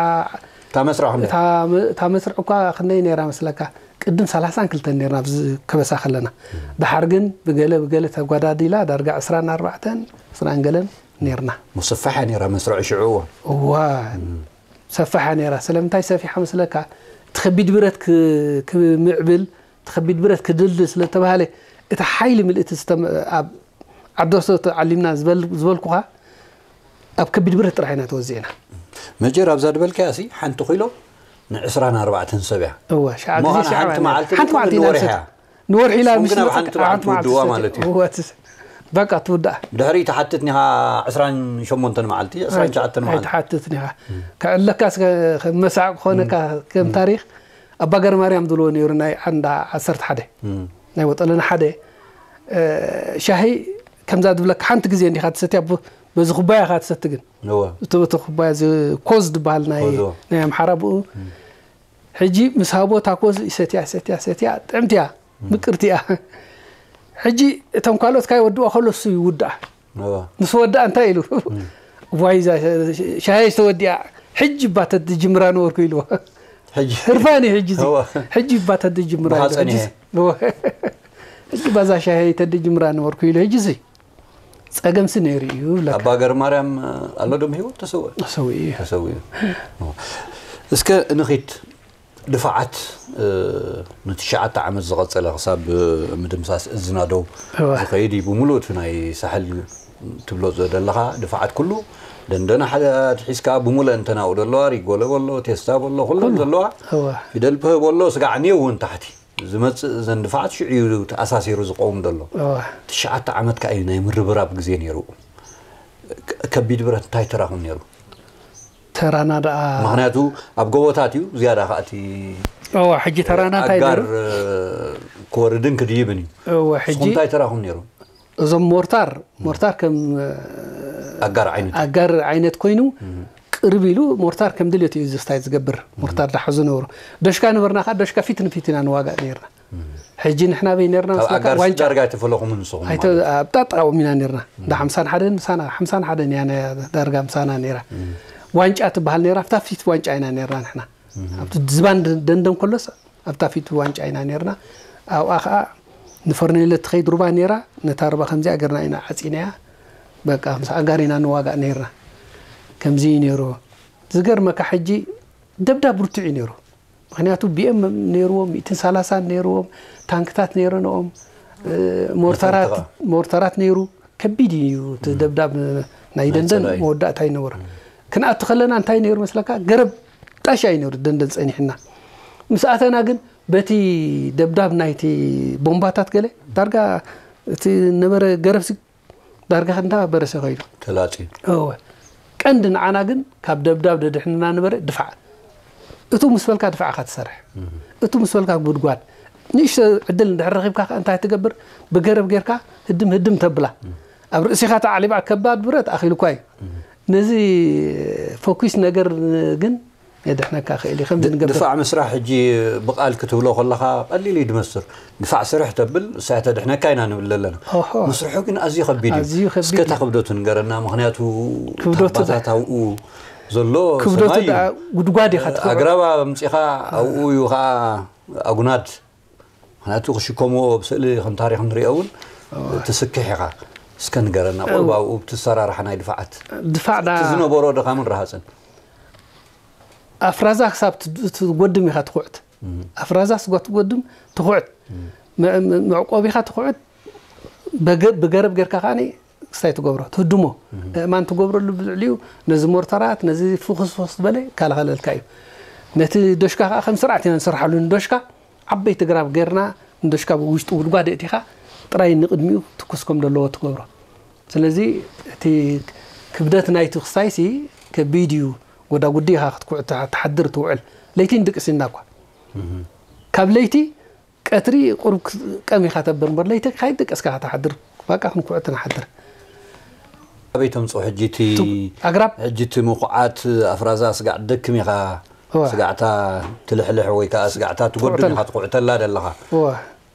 እታ መስርዕ ክንደይ? እታ መ- እታ መስርዕ እኳ ክንደይ ነይራ መስለካ? ቅድም ሰላሳን ክልተን ነይርና ኣብዚ ከበሳ ከለና። ደሓር ግን ብገለ ብገለ ተጓዳዲላ ዳርጋ ዕስራን ኣርባዕተን ዕስራን ገለን ነይርና። ሙስፋሕ እያ ነይራ መስርዕ ሽዑ እዋን። እዋ ሰፋሕ እያ ነይራ። ስለምንታይ ሰፊሓ መስለካ? እቲ ከቢድ ብረት ክ- ክምዕብል እቲ ከቢድ ብረት ክድልድል ስለ ዝተባህለ እቲ ሓይሊ ምልእቲ ዝተመ- ኣብ ዓዲ ርሶ ተዓሊምና ዝበል- ዝበልኩኻ ኣብ ከቢድ ብረት ጥራሕ ኢና ተወዚዕና። መጀር ኣብዛ ድበልካያ ሲ ሓንቲ ኪሎ ንዕስራን ኣርባዕተን ሰብ እያ። እወ፣ ሸዓ እሞ ግዜ ኸዓ ሸዓ ሓንቲ ማለት መዓልቲ ሓንቲ ድዩ መዓልቲ ኢና ንወርሒ ንሰቲ። እያ? ንወርሒ ኢላ ስኹም ምስ ግን ኣብ መጸት ሓንቲ መዓልቲ ሓንቲ መዓልቲ ትውድዋ ትሰቲ። ማለት እዩ። እወ፣ ትስ- በቃ ትውዳእ። ድሕሪ ትሓትት ኒኻ ዕስራን ሸሞንተን መዓልቲ፣ ዕስራን ትሽዓተን መዓልቲ። ኣይትሓትት ኒኻ። ከዕለካ እስከ ከም መሳዕ ክኾነካ ከም ታሪኽ ኣባ ገረ ማርያም ዝብልዎ ነይሩ ናይ ዓንዳ ዓሰርተ ሓደ ናይ ወጠለና ሓደ እ፣ ሻሂ ከምዛ ዝብለካ ሓንቲ ግዜ እንዲኻ ትሰትያ፣ ብ- በዚ ኩባያ ኢኻ ትሰቲ። ግን እወ። እቲ እቲ ኩባያ እዚ ኮዝ ዝበሃል ናይ ኮዝ፣ እወ። ናይ ኣምሓራ ብኡ። ሕጂ ምስ ሃቦ እታ ኮዝ ይሰትያ፣ ይሰትያ፣ ይሰትያ፣ ጥዕምቲ እያ፣ ምቅርቲ እያ። ሕጂ እቶም ካልኦት ካይወድዋ ከሎ እሱ ይውድኣ። እወ። ምስ ወድኣ እንታይ ኢሉ? ዋይ፣ እዛ ሻሂ ተወዲኣ፣ ሕጂ እባ ተድጅምራ ነበርኩ ኢልዎ። ሕጂ ህርፋን እዩ ሕጂ እዚ። እወ። ሕጂ እባ ተድጅምራ ብኻ ኢሉ። ሕጂ ጸኒሐ። እወ። ሕጂ ባዛ ሻሂ ተድጅምራ ነበርኩ ኢሉ። ሕጂ እዚ ጸገምሲ ነይሩ እዩ ብለካ። ኣባ ገረ ማርያም ኣሎ ዶ ብህይወት? ተሰውአ። ተሰዊኡ እዩ። ተሰዊኡ። እስከ ንኺድ ድፋዓት፣ እ፣ ንትሽዓተ ዓመት ዝቐጸለ ክሳብ፣ እ፣ ምድምሳስ እዝና ደው እወ። ዝኸይድ እዩ። ብምሉእ እቲ ናይ ሳሕል ትብሎ ዘለኻ ድፋዓት ኩሉ ደንደነ ሓደ ኣትሒዝካ ብምሉእ እንተናኡ ዘለዋ ሪጎለ በሎ፣ ቴስታ በሎ፣ ኩለን ኩሉ። ዘለዋ እወ። ፊደል ፕህ በሎ፣ ስጋዕ ኔው እውን ታሕቲ ዝመጽእ ዘን ድፋዓት ሽዑ እዩ ተኣሳሲሩ ዝቐውም ዘሎ። እወ። ትሽዓተ ዓመት ከኣ እዩ ናይ ምርብራብ ግዜ ነይሩ። ከ-፣ ከቢድ ብረት እንታይ ተራኹም ነይሩ? ተራና ደኣ ምኽንያቱ ኣብ ጎቦታት እዩ ዝያዳ ከኣ እቲ እወ፣ ሕጂ ተራና እንታይ ኣጋር፣ ነይሩ? እ፣ ክወርድን ክድይብን እዩ። እወ፣ ሕጂ ንስኹም እንታይ ተራኹም ነይሩ? እዞም ሞርታር፣ ሞርታር ከም፣ እ፣ ኣጋር ዓይነት። ኣጋር ዓይነት ኮይኑ ቅርብ ኢሉ ሞርታር ከም ድልየቱ እዩ ዝስታይ ዝገብር። ሞርታር ዳሕዙ ነበሩ። ዶሽካ ነበርና ከኣ ዶሽካ ፊት ንፊት ኢና ንዋጋእ ነይርና። ሕጂ ንሕና በይ ነርና ካብ ምስለካ ኣጋር ዋንጫ። ዳርጋ ኣይተፈለኹምን ንስኹም ኣይተ-፣ ማለት? ኣብ ጣጣ ቆሚና ነርና። እንዳ ሓምሳን ሓደን ምሳና፣ ሓምሳን ሓደን እያ ናይ ዳርጋ ምሳና ነይራ። ዋንጫ ትበሃል ነይራ፣ ኣብታ ፊት ዋንጫ ኢና ነርና ንሕና። ኣብቲ ዝባን ደ-፣ ደንደን ከሎስ ኣብታ ፊት ዋንጫ ኢና ነርና። ኣብኣ ኸኣ ንፈርኔሎ ትኸይድ ሩባ ነይራ፣ ነታ ሩባ ከምዚኣ ገርና ኢና ዓጺናያ። በቃ ምስ ኣጋር ኢና ንዋጋእ ነርና። ከምዚ እዩ ነይሩ። ዝገርመካ ሕጂ ደብዳብ ብርቱዕ እዩ ነይሩ። ምኽንያቱ ቢኤም ነይርዎም፣ ሚእትን ሰላሳን ነይርዎም፣ ታንክታት ነይረንኦም፣ እ፣ ሞርታራት፣ ነፈርቲ ከኣ። ሞርታራት ነይሩ። ከቢድ እዩ እቲ ደብዳብ ናይ ደንደን መጸናይ። መወዳእታ ይነበሮ። ክንኣቱ ከለና እንታይ ነይሩ መስለካ? ገረብ ጣሻ እዩ ነይሩ ደንደን ጸኒሕና። ምስ ኣተና ግን በቲ ደብዳብ ናይቲ ቦምባታት ገለ ዳርጋ እቲ ነበረ ገረብሲ ዳርጋ ክንዳ በረሰ ከይዱ። ተላጺ። እወ። ቀንዲ ንዓና ግን ካብ ደብዳብ ደድሕንና ነበረ ድፋዕ። እቱ ምስ በልካ ድፋዕካ ትሰርሕ። እቱ ምስ በልካ ጉድጓድ። ንእሽቶ ዕድል እንድሕር ረኺብካ ከኣ እንታይ ትገብር? ብገረብ ጌርካ ህድም ህድም ተብላ። ኣብ ርእሲኻ ተዓሊባ ከባድ ብረት ኣኺሉኳ እዩ። ነዚ ፎኩስ ነገር ግን የድሕነካ ክእል እዩ። ከምዚ ድ-፣ ንገብር። ድፋዕ ምስራሕ ሕጂ ብቓል ክትብሎ ከለኻ ቀሊል እዩ ድመስል። ድፋዕ ስርሕ ተብል፣ እሳ ተድሕነካ ኢና ንብል ዘለና። ኦሆ። ምስርሑ ግን ኣዝዩ ከቢድ እዩ። ኣዝዩ ከቢድ እስከ እታ እዩ። ክብደቱ ንገረና፣ ምኽንያቱ ክብደቱ ታባታት ኣብኡ ዘሎ ክብደቱ ሰማይ እዩ። ደኣ ጉድጓድ ኢኻ ትገብሮ። ኣግራብ ኣምጺኻ ኣብኡ እዩ ኸኣ ኣጉናድ። ምኽንያቱ ክሽከምዎ ኣብ ስእሊ ከም ታሪኽ ንሪኦ እውን ትስክሕ ኢኻ። እስከ ንገረና፣ እው። ቁሩብ ኣብኡ ብቲ ኣሰራርሓ ናይ ድፋዓት። ድፋዕ ዳ እቲ ዝነበሮ ድኻምን ረሃጽን። ኣፍራዛ ክሳብ ት-፣ ትጎድም ኢኻ ትኹዕት። ኣፍራዛ ስጓ ትጎድም ትኹዕት። መ-፣ መ-፣ መዕቆቢኻ ትኹዕት። በገ-፣ ብገረብ ጌርካ ከኣ ክስታይ ትገብሮ፣ ትህድሞ። እእማን ትገብረሉ ብልዕሊኡ ነዚ ሞርተራት፣ ነዚ ፍኹስ ፍኹስ ዝበለ ይከላኸለልካ እዩ። ነቲ ዶሽካ ከኣ ከም ስርዓት ኢና ንሰርሓሉ። ንዶሽካ ዓበይቲ ግራብ ጌርና ንዶሽካ ውሽጡ ጉድጓድ የእቲኻ ጥራይ ንቕድሚኡ ትኩስ ከም ዘለዎ ትገብሮ። ስለዚ እቲ ክብደት ናይቲ ክስታይሲ ከቢድ እዩ። ጎዳጉዲ ኢኻ ክትኩዕ ትሓ-፣ ትሓድር ትውዕል። ለይቲን ድቅስ ኢልና እኳ። ካብ ለይቲ ቀትሪ ቁሩብ ክ-፣ ቀሚኻ ተብር እምበር ለይቲ ካይደቀስካ ትሓድር። በቃ ክንኩዕት ንሓድር። ኣበይ ተምጽኦ ሕጂ እቲ ቱ-፣ ኣግራብ? ሕጂ እቲ ምኹዓት ኣፍራዛ ስጋዕ ደክም ኢኻ። እወ። ስጋዕታ ትልሕልሕ ወይ ከኣ ስጋዕታ ትጎድም ትኹዕተላ። ኢኻ ትኹዕተላ ደለኻ። እወ።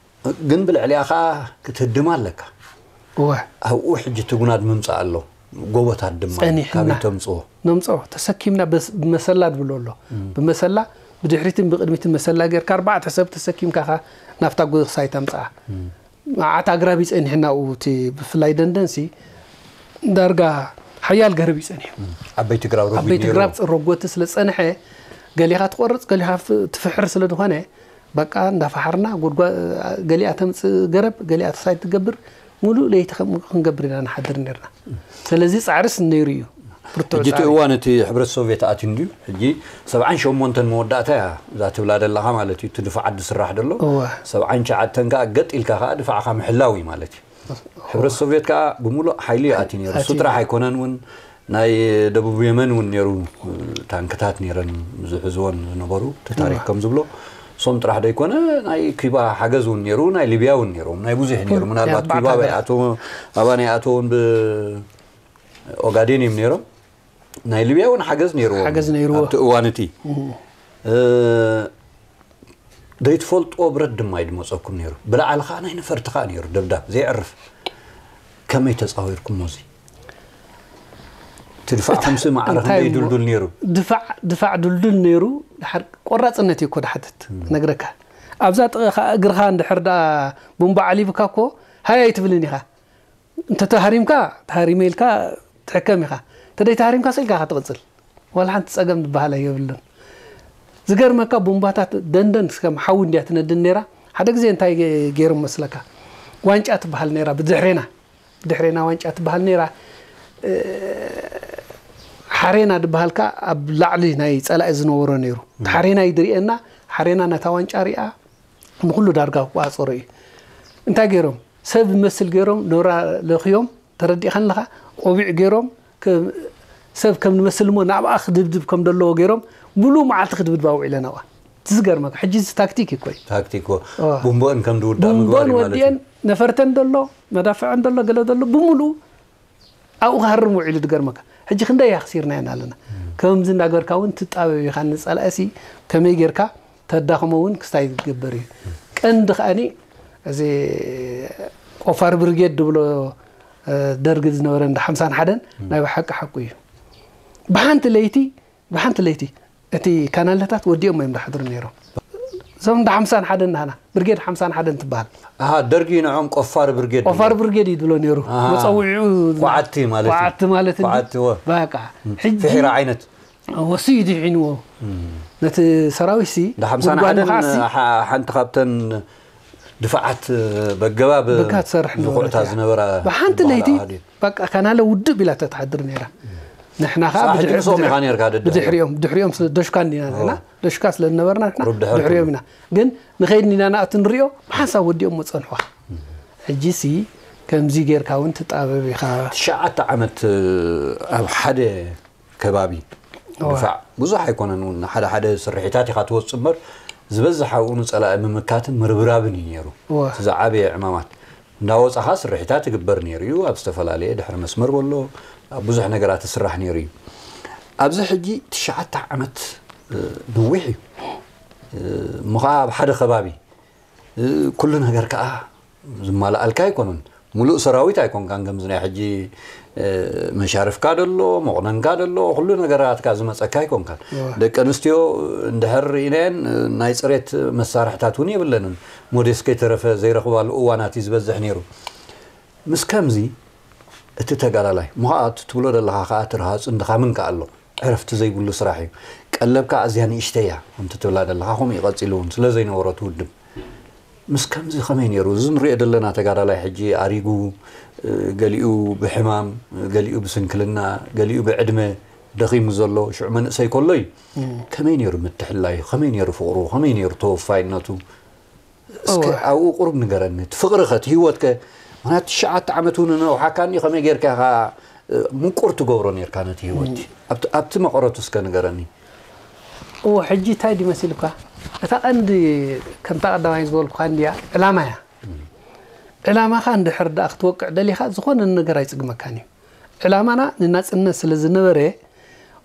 ግን ብልዕሊኣ ከኣ ክትህድማ ኣለካ። እወ። ኣብኡ ሕጂ እቲ ጉናድ ምምጻእ ኣሎ። ጎቦታት ድማ ጸኒሕና። ካበይ ተምጽኦ? ነምጽኦ። ተሰኪምና በስ-፣ ብመሰላ ድብሎ ኣሎ። እም። ብመሰላ፣ ብድሕሪትን ብቕድሚትን መሰላ ጌርካ ኣርባዕተ ሰብ ተሰኪምካ ከኣ ናብታ ጎሳይ ተምጽኣ። እም። መዓት ኣግራብ ይጸኒሕና ኣብኡ እቲ ብፍላይ ደንደንሲ ዳርጋ ሓያል ገረብ ይጸኒሑ። እም። ዓበይቲ ግራብ ረጒድ ዓበይቲ ነይሩ። ግራብ ጽ-፣ ረጎቲ ስለ ጸንሐ ገሊኻ ትቆርጽ፣ ገሊኻ ፍ-፣ ትፍሕር ስለ ዝኾነ በቃ እንዳፈሓርና ጉድጓ-፣ ገሊኣ ተምጽእ ገረብ፣ ገሊኣ ተሳይ ትገብር፣ ሙሉእ ለይቲ ከም ክንገብር ኢና ንሓድር ነርና። ስለዚ ጻዕርስ ነይሩ እዩ። ብርቱዕ ሕጂ እቲ ጻዕሪ። እዋን እቲ ሕብረት ሶቭየት ኣትዩ እንድዩ። ሕጂ ሰብዓን ሸሞንተን መወዳእታ እያ እዛ ትብላ ደለኻ ማለት እዩ። እቲ ድፋዓት ዝስራሕ ደሎ። እወ። ሰብዓን ትሽዓተን ከኣ ገጥ ኢልካ ከኣ ድፋዕካ ምሕላው እዩ ማለት እዩ። ሕብረት ሶቭየት ከኣ ብምሉእ ሓይሊ እዩ ኣትዩ ነይሩ። እሱ ኣትዩ ጥራሕ ነይሩ። ኣይኮነን እውን ናይ ደቡብ የመን እውን ነይሩ። ታንክታት ነይረን ዝሕዝወን ዝነበሩ፣ እቲ ታሪኽ እወ። ከም ዝብሎ። ሶም ጥራሕ ዶ ይኮነ፣ ናይ ኩባ ሓገዝ እውን ነይሩ፣ ናይ ሊብያ እውን ነይሮም፣ ናይ ብዙሕ ነይሩ። ምናልባት ኩባ ኣባና ይኣተውን ብኦጋዴን እዮም ነይሮም። ናይ ሊብያ እውን ሓገዝ ነይርዎም። ሓገዝ ነይርዎ። ኣብቲ እዋን እቲ፣ እ፣ ዘይትፈልጥዎ ብረት ድማ እዩ ድመፀኩም ነይሩ። ብላዕሊ ከዓ ናይ ነፈርቲ ከዓ ነይሩ፣ ደብዳብ ዘይዕርፍ። ከመይ ተፃዊርኩሞ እዚ? እቲ ድፋዕኩም ሲ ማዕረ እንታይ ክንደይ እሞ፣ ድልዱል ነይሩ? ድፋዕ፣ ድፋዕ ድልዱል ነይሩ። ድሓር ቆራፅነት እዩ እኮ ድሓትት፣ ክነግረካ። ኣብዛ ጥቕኻ እግርኻ እንድሕር ደኣ ቡምባ ዓሊቡካ እኮ፣ ሃይ ኣይትብልን ኢኻ። እንተ ተሃሪምካ፣ ተሃሪመ ኢልካ ትሕከም ኢኻ። እንተ ደይ ተሃሪምካ ስኢልካ ኢኻ ትቕጽል። ዋላ ሓንቲ ጸገም ዝበሃል የብሉን። ዝገርመካ ቡምባታት ደንደን ከም ሓዊ እንድያ ትነድድ ነይራ። ሓደ ግዜ እንታይ ገ-፣ ገይሮም መስለካ? ዋንጫ ትበሃል ነይራ ብድሕሬና። ብድሕሬና ዋንጫ ትበሃል ነይራ። እ፣ ሓሬና ዝበሃል ከኣ ኣብ ላዕሊ ናይ ጸላኢ ዝነበሮ ነይሩ። እቲ ሓሬና እዩ ዝርእየና፣ ሓሬና ነታ ዋንጫ ሪኣ ንኹሉ ዳርጋ ክቆጻጸሮ እዩ። እንታይ ገይሮም? ሰብ ዝመስል ገይሮም ኖራ ለኽዮም፣ ተረዲእካ ኣለኻ? ቆቢዕ ገይሮም፣ ከ-፣ ሰብ ከም ዝመስል እሞ ናብኣ ክድብድብ ከም ዘለዎ ገይሮም፣ ሙሉእ መዓልቲ ክድብድባ ውዒለን ኣብኣ። እቲ ዝገርመካ፣ ሕጂ እዚ ታክቲክ እዩ እኮ እዩ። ታክቲክ እኮ። እዋ። ቡምቦን ከም ዝውዳእ ምግባር ቡምቦን እዩ ማለት እዩ። ወዲኤን፣ ነፈርተን ዘሎ፣ መዳፍዐን ዘሎ፣ ገለ ዘሎ፣ ብምሉኡ ኣብኡ ክሃርም ውዒሉ ዝገርመካ። ሕጂ ክንደይ ኣኽሲርናየን ኣለና። ከምዚ እንዳገበርካ እውን ትጣበብ ኢኻ ንጸላእሲ፣ ከመይ ጌርካ ተዳኽሞ እውን ክስታይ ዝግበር እዩ። ቀንዲ ከኣኒ እዚ ቆፋር ብርጌድ ድብሎ፣ እ፣ ደርግ ዝነበረ እንዳ ሓምሳን ሓደን ናይ ብሓቂ ሓቁ እዩ። ብሓንቲ ለይቲ፣ ብሓንቲ ለይቲ እቲ ካናለታት ወዲኦም እዮም ዝሓድሩ ነይሮም። እዞም እንዳ ሓምሳን ሓደን ናህና፣ ብርጌድ ሓምሳን ሓደን ትበሃል። ኣሃ፣ ደርጊ ንዖም ቆፋር ብርጌድ ቆፋር ድብሎ። ብርጌድ እዩ ድብሎ ነይሩ። ኣሃ። መጸውዒኡ ኳዓቲ ማለት እዩ። ኳዓቲ ማለት እንዲ-፣ ኳዓቲ፣ ወ። በቃ። ሕጂ ፍሒራ ዓይነት። ወሲ እዩ ድሒንዎ። እም። ነቲ ሰራዊት ሲ እንዳ ሓምሳን ጉድጓድ ሓደን ምኻሲ ሓ-፣ ሓንቲ ካብተን ድፋዓት በገባብ በጋ ትሰርሕ ዝኹዕታ ነበረት እያ። ዝነበራ ብሓንቲ ዝበሃላ ለይቲ ኣሃዱ። በቃ ካናለ ውድብ ኢላ ተትሓድር ነይራ። ንሕና ከዓ ሳሕ ብድሕሪ-፣ ድሶም ኢኻ ነርካ ደድሕሪኦም። ብድሕሪኦም፣ ብድሕሪኦም ስለ ደሽካ እንዲና ንሕና፣ ኦ። ደሽካ ስለ ዝነበርና ንሕና ቁሩብ ድሕሪ ድሕሪኦም ኢና። ግን ንኸይድ እንዲና ንኣቱ ንሪኦ፣ ብሓንሳብ ወዲኦም ሞ ጸንሕዋ። ሕጂ ሲ ከምዚ ጌርካ እውን ትጣበብ ኢኻ። ትሽዓተ ዓመት ኣብ ሓደ ከባቢ እዋ። ድፋዕ ብዙሕ ኣይኮነን እውን፣ ሓደ ሓደ ስርሒታት ኢኻ ትወጽእ እምበር፣ ዝበዝሕ ኣብኡ ንጸላኢ ምምካትን ምርብራብን እዩ ነይሩ። እዋ። እቲ ዝዓበየ ዕማማት። እንዳወጻኻ ስርሒታት ይግበር ነይሩ እዩ። ኣብ ዝተፈላለየ ድሕሪ መስመር በሎ፣ ኣብ ብዙሕ ነገራት ይስራሕ ነይሩ እዩ። ኣብዚ ሕጂ ትሽዓተ ዓመት፣ እ፣ ነዊሕ እዩ። እ፣ እሞ ኸዓ ኣብ ሓደ ከባቢ፣ እ፣ ኩሉ ነገር ከኣ ዝማልኣልካ ኣይኮነን። ሙሉእ ሰራዊት ኣይኮንካን፣ ከምዚ ናይ ሕጂ፣ እ፣ መሻርፍካ ደሎ፣ መቑነንካ ደሎ፣ ኩሉ ነገራትካ ዝመጸካ ኣይኮንካን። እዋ። ደቂ ኣንስትዮ እንድሕር ርኢናየን፣ እ፣ ናይ ጽሬት መሳርሕታት እውን የብለንን። ሞዴስ ከይተረፈ ዘይረኽባሉ እዋናት እዩ ዝበዝሕ ነይሩ። ምስ ከምዚ፣ እቲ ተጋዳላይ፣ እሞ ኸኣ እቲ ትብሎ ዘለኻ ኸኣ እቲ ረሃጹን ድኻምን ከኣ ኣሎ። ዕረፍቲ ዘይብሉ ስራሕ እዩ። ቀለብካ ኣዝያ ንእሽተይ እያ፣ ከምቲ ትብላ ዘለኻ፣ ከምኡ እዩ ቀጺሉ እውን፣ ስለ ዘይነበሮ እቲ ውድብ። ምስ ከምዚ ከመይ ነይሩ? እዚ ንሪኦ ዘለና ተጋዳላይ ሕጂ ኣሪጉ፣ እ፣ ገሊኡ ብሕማም፣ ገሊኡ ብስንክልና፣ ገሊኡ ብዕድመ ደኺሙ ዘሎ ሽዑ መንእሰይ ከሎ እዩ። እም። ከመይ ነይሩ ምትሕልላዩ? ከመይ ነይሩ ፍቕሩ? ከመይ ነይሩ ተወፋይነቱ? እስከ እወ። ኣብኡ ቁሩብ ንገረኒ። እቲ ፍቕሪ ኸ፣ እቲ ህይወት ከ? ምኽንያቱ ትሽዓተ ዓመት እውን ነውሓካ እንዲ፣ ከመይ ጌርካ ኢኻ፣ እ፣ ምቁር ትገብሮ ኔርካ ነቲ ህይወት? እም። ኣብቲ፣ ኣብቲ መቐረቱ እስከ ንገረኒ። እወ፣ ሕጂ እንታይ ድዩ መሲልካ? እታ ቀንዲ፣ ከምታ ቀዳማይ ዝበልኩኻ እንድያ፣ ዕላማ እያ። እም። ዕላማኻ እንድሕር ደኣ ክትወቅዕ ደሊኻ፣ ዝኾነ ነገር ኣይጽግመካን እዩ። ዕላማና ንናጽነት ስለ ዝነበረ፣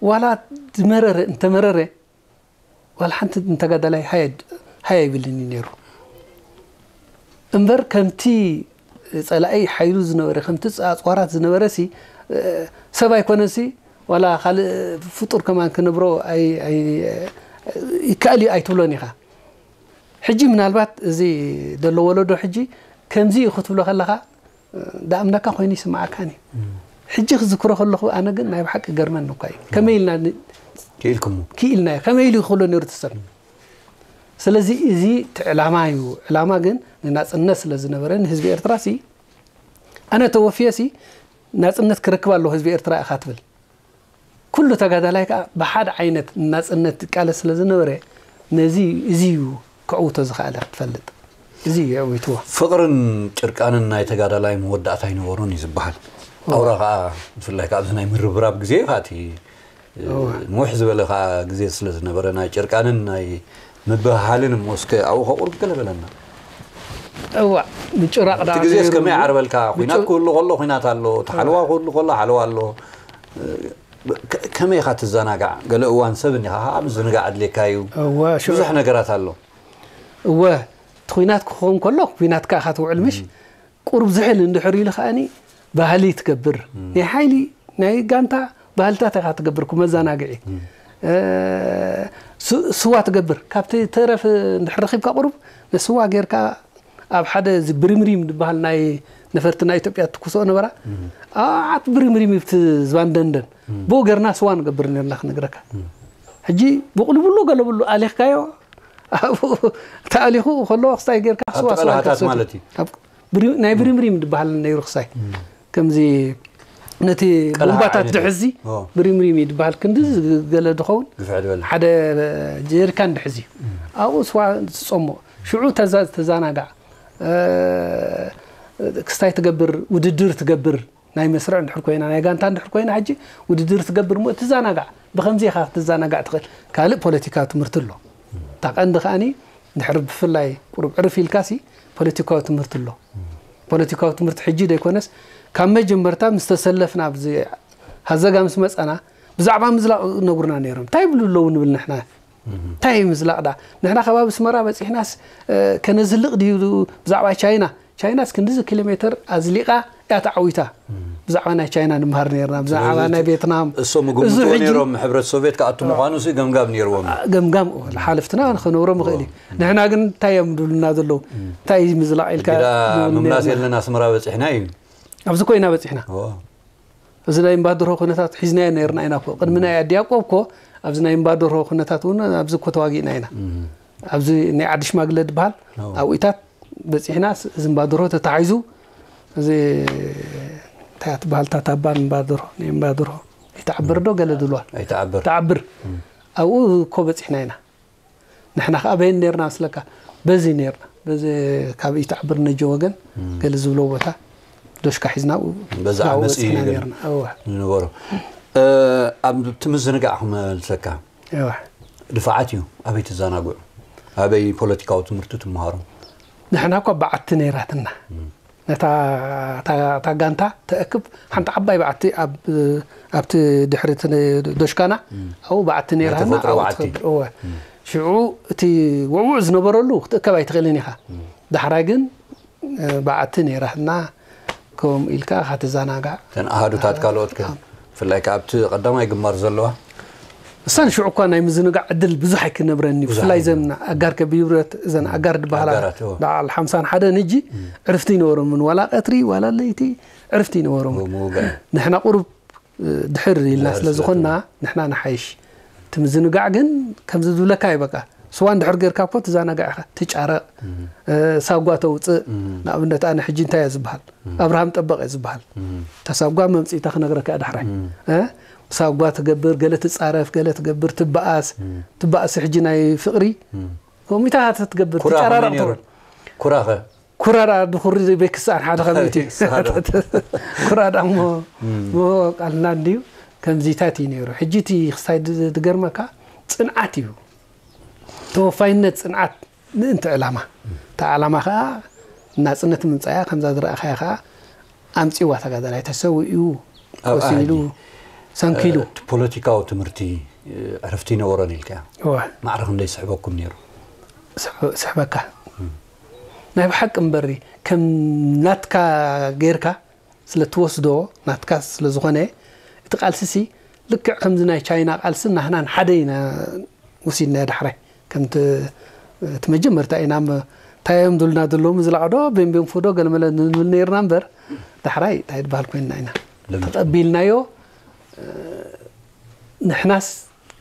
ዋላ ዝመረረ እንተመረረ፣ ዋላ ሓንቲ ንተጋዳላይ ሃየ፣ ሃየ ኣይብልን እዩ ነይሩ። እምበር ከምቲ ጸላኢ ሓይሉ ዝነበረ፣ ከምቲ ኣጽዋራት ዝነበረ ሲ፣ እ፣ ሰብ ኣይኮነን ሲ፣ ዋላ ካልእ ፍጡር ከማን ክነብሮ ኣይ-፣ ኣይ-፣ ይከኣል እዩ ኣይትብሎን ኢኻ። ሕጂ ምናልባት እዚ ዘሎ ወለዶ ሕጂ ከምዚ እዩ ክትብሎ ከለኻ፣ ዳእምነካ ኮይኑ ይስምዓካን እዩ። እም። ሕጂ ክዝክሮ ከለኹ ኣነ ግን ናይ ብሓቂ ገርመኒ እኳ እዩ። ከመይ ኢልና ን-፣ ክኢልኩሞ? ክኢልናዮ። ከመይ ኢሉ ክብሎ ነይሩ እቲ ሰብ? ስለዚ እዚ እቲ ዕላማ እዩ። ዕላማ ግን ንናጽነት ስለ ዝነበረ ንህዝቢ ኤርትራ ሲ፣ ኣነ ተወፍየ ሲ፣ ናጽነት ክረክብ ኣለዎ ህዝቢ ኤርትራ ኢኻ ትብል። ኩሉ ተጋዳላይ ከኣ ብሓደ ዓይነት ናጽነት ዝቃለስ ስለ ዝነበረ፣ ነዚ፣ እዚ እዩ ከዕውቶ ዝኸኣለ ክትፈልጥ። እዚ እዩ የዕዊትዎ። ፍቕርን ጭርቃንን ናይ ተጋዳላይ መወዳእታ ኣይነበሮን እዩ ዝበሃል። እወ። ኣውራ ከኣ፣ ብፍላይ ከኣ ኣብዚ ናይ ምርብራብ ግዜ እዩ ከኣ እቲ፣ እወ። ንውሕ ዝበለ ከኣ ግዜ ስለ ዝነበረ፣ ናይ ጭርቃንን ናይ ምብህሃልን እሞ እስከ ኣብኡ ከቑርብ ገለ በለና። እዋ፣ ምጭራቕ እቲ ግዜ እስከመይ ዓርበልካ? ኩናት ክህሉ ከሎ ኩናት ኣሎ፣ ተሓልዋ ክህሉ ከሎ ሓልዋ ኣሎ። ከመይ ኢኻ ትዘናጋዕ? ገለ እዋን ሰብ እኒኻ ከዓ ምዝንጋዕ ኣድልየካ እዩ። ብዙሕ ነገራት ኣሎ። እወ፣ እቲ ኩናት ክኸውን ከሎ ኩናት ከዓ ኢኻ ትውዕል ምሽ? ቁሩብ ዝሕል እንድሕር ኢሉ ከዓኒ ባህሊ ትገብር። ናይ ሓይሊ ናይ ጋንታ ባህልታት ኢኻ ትገብር፣ ክመዘናግዒ። ስዋ ትገብር። ካብቲ ተረፍ እንድሕር ረኺብካ ቁሩብ ነስዋ ጌርካ ኣብ ሓደ እዚ ብሪምሪም ዝበሃል ናይ ነፈርቲ ናይ ኢትዮጵያ ትኩስኦ ነበራ። ዓት ብሪምሪም ይብቲ ዝባንደንደን። ብኡ ጌርና ስዋ ንገብር ነርና ክነግረካ። ሕጂ ብቕልብሉ ገለብሉ ኣሊኽካዮ፣ ኣብኡ ተኣሊኹ ከሎ ክስታይ ጌርካ ስዋ ስዋ ተቐላሃታት ማለት እዩ። ናይ ብሪምሪም ዝበሃል ነይሩ ክሳይ ከምዚ ነቲ ቦምባታት ድሕዚ ብሪምሪም እዩ ዝበሃል ክንዲ ገለ ድኸውን ሓደ ጀሪካን ድሕዚ ኣብኡ ስዋ ትፀሞ ሽዑ ተዛናጋዕ ክስታይ ትገብር ውድድር ትገብር ናይ መስርዕ እንድሕር ኮይና ናይ ጋንታ እንድሕር ኮይና ሕጂ ውድድር ትገብር ሞ ትዛናጋዕ ብከምዚ ኢኻ ክትዛናጋዕ ትኽእል ካልእ ፖለቲካዊ ትምህርቲ ኣሎ እታ ቀንዲ ከዓኒ ድሕሪ ብፍላይ ቁሩብ ዕርፍ ኢልካሲ ፖለቲካዊ ትምህርቲ ኣሎ ፖለቲካዊ ትምህርቲ ሕጂ ዘይኮነስ ካብ መጀመርታ ምስ ተሰለፍና ኣብዚ ሃዘጋ ምስ መፀና ብዛዕባ ምዝላቕ ነጉርና ነይሮም እንታይ ይብሉ ኣለዉ ንብል ንሕና እንታይ ምዝላቕ ዳ ንሕና ከባቢ ስመራ በፂሕናስ ከነዝልቕ ድዩ ብዛዕባ ቻይና ቻይናስ ክንድዚ ኪሎ ሜትር ኣዝሊቓ እያ ተዓዊታ ብዛዕባ ናይ ቻይና ንምሃር ነርና ብዛዕባ ናይ ቬትናም እሶም ግምትዎ ነይሮም ሕብረት ሶቪየት ክኣቱ ምዃኑ ሲ ገምጋም ነይርዎም ገምጋም ሓለፍትና ክነብሮም ይኽእል እዩ ንሕና ግን እንታይ እዮም ድብሉና ዘለዉ እንታይ እዩ ምዝላቕ ኢልካ ምምላስ የለን ኣስመራ በፂሕና እዩ ኣብዚ ኮይና በፂሕና እዚ ናይ እምባደርሆ ኩነታት ሒዝናዮ ነርና ኢና እኮ ቅድሚ ናይ ኣዲ ያቆብ እኮ ኣብዚ ናይ እምባደርሆ ኩነታት እውን ኣብዚ እኮ ተዋጊእና ኢና ኣብዚ ናይ ዓዲ ሽማግለ ዝበሃል ኣብኡታት በፂሕና እዚ እምባደርሆ ተታሒዙ እዚ እንታይ ትበሃል ታታባ እምባደርሆ ናይ እምባደርሆ ይተዓብር ዶ ገለ ድልዋ ይተዓብር ተዓብር ኣብኡ እኮ በፂሕና ኢና ንሕና ከዓ በየን ነርና መስለካ በዚ ነርና በዚ ካብ ይተዓብር ነጀ ወገን ገለ ዝብሎ ቦታ ዶሽካ ሒዝና በዚ ዓመፅ እዩ ነርና ዝነበሮ ኣብ ትምዝንጋዕ ክመልሰካ ድፋዓት እዩ ኣበይ ትዘናግዑ ኣበይ ፖለቲካዊ ትምህርቲ ትመሃሩ ንሕና እኳ በዓቲ ነይራትና ነታ እታ ጋንታ ተእክብ ሓንቲ ዓባይ በዓቲ ኣብቲ ድሕሪ ዶሽካና ኣብኡ በዓቲ ነይራትና ሽዑ እቲ ውዕውዕ ዝነበረሉ ክትእከብ ኣይትኽእልን ኢኻ ዳሕራይ ግን በዓቲ ነይራትና ከምኡ ኢልካ ካትዘናጋዕ ተን ኣሃዱታት ካልኦት ከ ብፍላይ ከ ኣብቲ ቀዳማይ ግንባር ዘለዋ እሳን ሽዑ እኳ ናይ ምዝንጋዕ ዕድል ብዙሕ ኣይክነብረን እዩ ብፍላይ ዘን ኣጋር ከቢብረት ዘን ኣጋር ዝበሃላ በዓል ሓምሳን ሓደን እጂ ዕርፍቲ ይነበሮምን ዋላ ቀትሪ ዋላ ለይቲ ዕርፍቲ ይነበሮምን ንሕና ቁሩብ ድሕር ኢልና ስለ ዝኾንና ንሕና ንሓይሽ እቲ ምዝንጋዕ ግን ከምዚ ዝብለካ እዩ በቃ ስዋ እንድሕር ጌርካ እኮ ትዛናጋዕ ኢኻ ትጫረቕ ሳጓ ተውፅእ ንኣብነት ኣነ ሕጂ እንታይ እየ ዝበሃል ኣብርሃም ጠበቕ እየ ዝበሃል ተሳጓ መምፅኢታ ክነግረካ እያ ዳሕራይ ሳጓ ትገብር ገለ ትፃረፍ ገለ ትገብር ትበኣስ ትበኣስ ሕጂ ናይ ፍቕሪ ከምኡታት ትገብር ትጨራረቕ ትብል ኩራኸ ኩራ ደኣ ድኹሪ ዘይበይ ክስኣን ሓደ ከመይ እቲ ኩራ ደኣ እሞ እሞ ቃልና እንድዩ ከምዚታት እዩ ነይሩ ሕጂ እቲ ክሳይ ድገርመካ ፅንዓት እዩ ተወፋይነት ፅንዓት ምእንቲ ዕላማ እታ ዕላማ ከዓ ናፅነት ምምፃያ ከምዛ ዝረእኻያ ከዓ ኣምፂዋ ተጋዳላይ ተሰዊኡ ቆሲሉ ሰንኪሉ ፖለቲካዊ ትምህርቲ ዕርፍቲ ይነበሮን ኢልካ ማዕረ ክንደይ ስሕበኩም ነይሩ ስሕበካ ናይ ብሓቂ እምበሪ ከም ናትካ ጌርካ ስለ ትወስዶ ናትካ ስለ ዝኾነ እቲ ቃልሲ ሲ ልክዕ ከምዚ ናይ ቻይና ቃልሲ ናህናን ሓደ ኢና ወሲድናዮ ዳሕራይ ከምቲ እቲ መጀመርታ ኢና እንታይ እዮም ዝብሉና ዘለዉ ምዝላቕ ዶ ቤንቤን ፎዶ ገለመለ ንብል ነይርና እምበር ዳሕራይ እንታይ ዝበሃል ኮይንና ኢና ተቐቢልናዮ ንሕናስ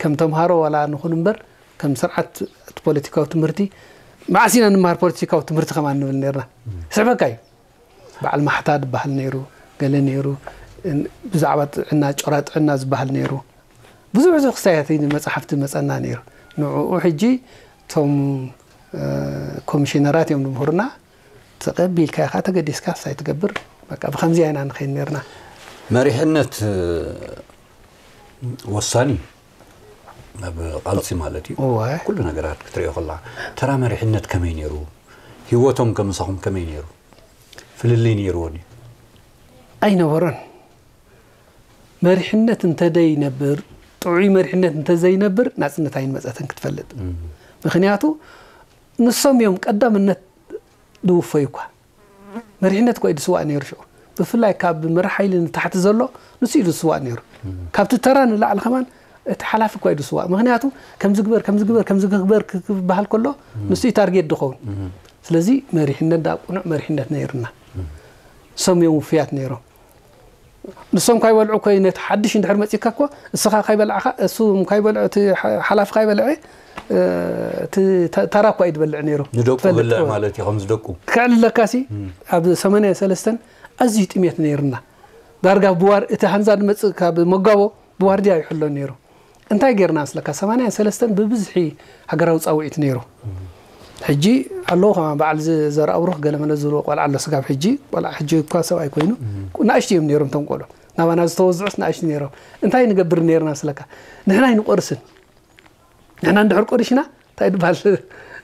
ከም ተምሃሮ ዋላ ንኹን እምበር ከም ስርዓት እቲ ፖለቲካዊ ትምህርቲ መዓስ ኢና ንመሃር ፖለቲካዊ ትምህርቲ ከማን ንብል ነርና ይስሕበካ እዩ በዓል ማሕታ ዝበሃል ነይሩ ገለ ነይሩ ብዛዕባ ጥዕና ጮራ ጥዕና ዝበሃል ነይሩ ብዙሕ ብዙሕ ክሳያት መፅሓፍቲ መፀና ነይሩ ንዕኡ ሕጂ እቶም ኮሚሽነራት እዮም ዝምህሩና ተቐቢልካ ኢኻ ተገዲስካ ሳይ ትገብር በቃ ብከምዚ ኢና ንኸይድ ነርና መሪሕነት ወሳኒ ኣብ ቃልሲ ማለት እዩ። እወ። ኩሉ ነገራት ክትሪኦ ከላ፣ ተራ መሪሕነት ከመይ ነይሩ? ህይወቶም ከምሳኹም ከመይ ነይሩ? ፍልልይ ነይርዎ ድዩ? ኣይነበሮን። መሪሕነት እንተደይነብር፣ ጥዑይ መሪሕነት እንተዘይነብር ናጽነት ኣይንመጸትን ክትፈልጥ። ምኽንያቱ ንሶም እዮም ቀዳምነት ድውፈዩ እኳ። መሪሕነት እኳ እዩ ድስዋእ ነይሩ ሽዑ። ብፍላይ ካብ መራሕ ሓይሊ ንታሕቲ ዘሎ ንሱ እዩ ድስዋእ ነይሩ። ካብቲ ተራ ንላዕሊ ከማን እቲ ሓላፊ እኳ እዩ ድስዋእ። ምኽንያቱ ከምዚ ግበር፣ ከምዚ ግበር፣ ከምዚ ግበር ክበሃል ከሎ ንሱ እዩ ታርጌት ድኸውን። ስለዚ መሪሕነት ዳ ቅኑዕ መሪሕነት ነይርና። ንሶም እዮም ውፍያት ነይሮም። ንሶም ካይበልዑ እኮ ነቲ ሓድሽ እንድሕር መጺካ እኮ እስኻ ካይበልዕኻ እሱ ካይበልዑ እቲ ሓ- ሓላፊ ካይበልዐ እቲ ተ- ተራ እኳ እዩ ድበልዕ ነይሩ። ንደቁ ትፈልጥ ብልዕ እኮ። ማለት እዩ ከምዚ ደቁ። ክዕልለካሲ ኣብ ሰማንያ ሰለስተን ኣዝዩ ጥሜት ነይርና። ዳርጋ ብዋር እቲ ሃንዛ ድመጽእ ካብ መጋቦ ብዋርድያ ይሕሎ ነይሩ። እንታይ ጌርና መስለካ? ሰማንያ ሰለስተን ብብዝሒ ሃገራዊ ጻውዒት ነይሩ። ሕጂ ኣለዉ ከማ በዓል ዝ- ዘርኣብሩኽ ገለመለ ዝብሎ ቆልዓ ኣሎ ስጋብ ሕጂ። ቆልዓ ሕጂ እኳ ሰብኣይ ኮይኑ ናእሽቱ እዮም ነይሮም እቶም ቆልዑ። ናባና ዝተወዝዑስ ናእሽቱ ነይሮም። እንታይ ንገብር ነይርና መስለካ? ንሕና ኣይንቆርስን። ንሕና እንድሕር ቆሪሽና እንታይ ድበሃል?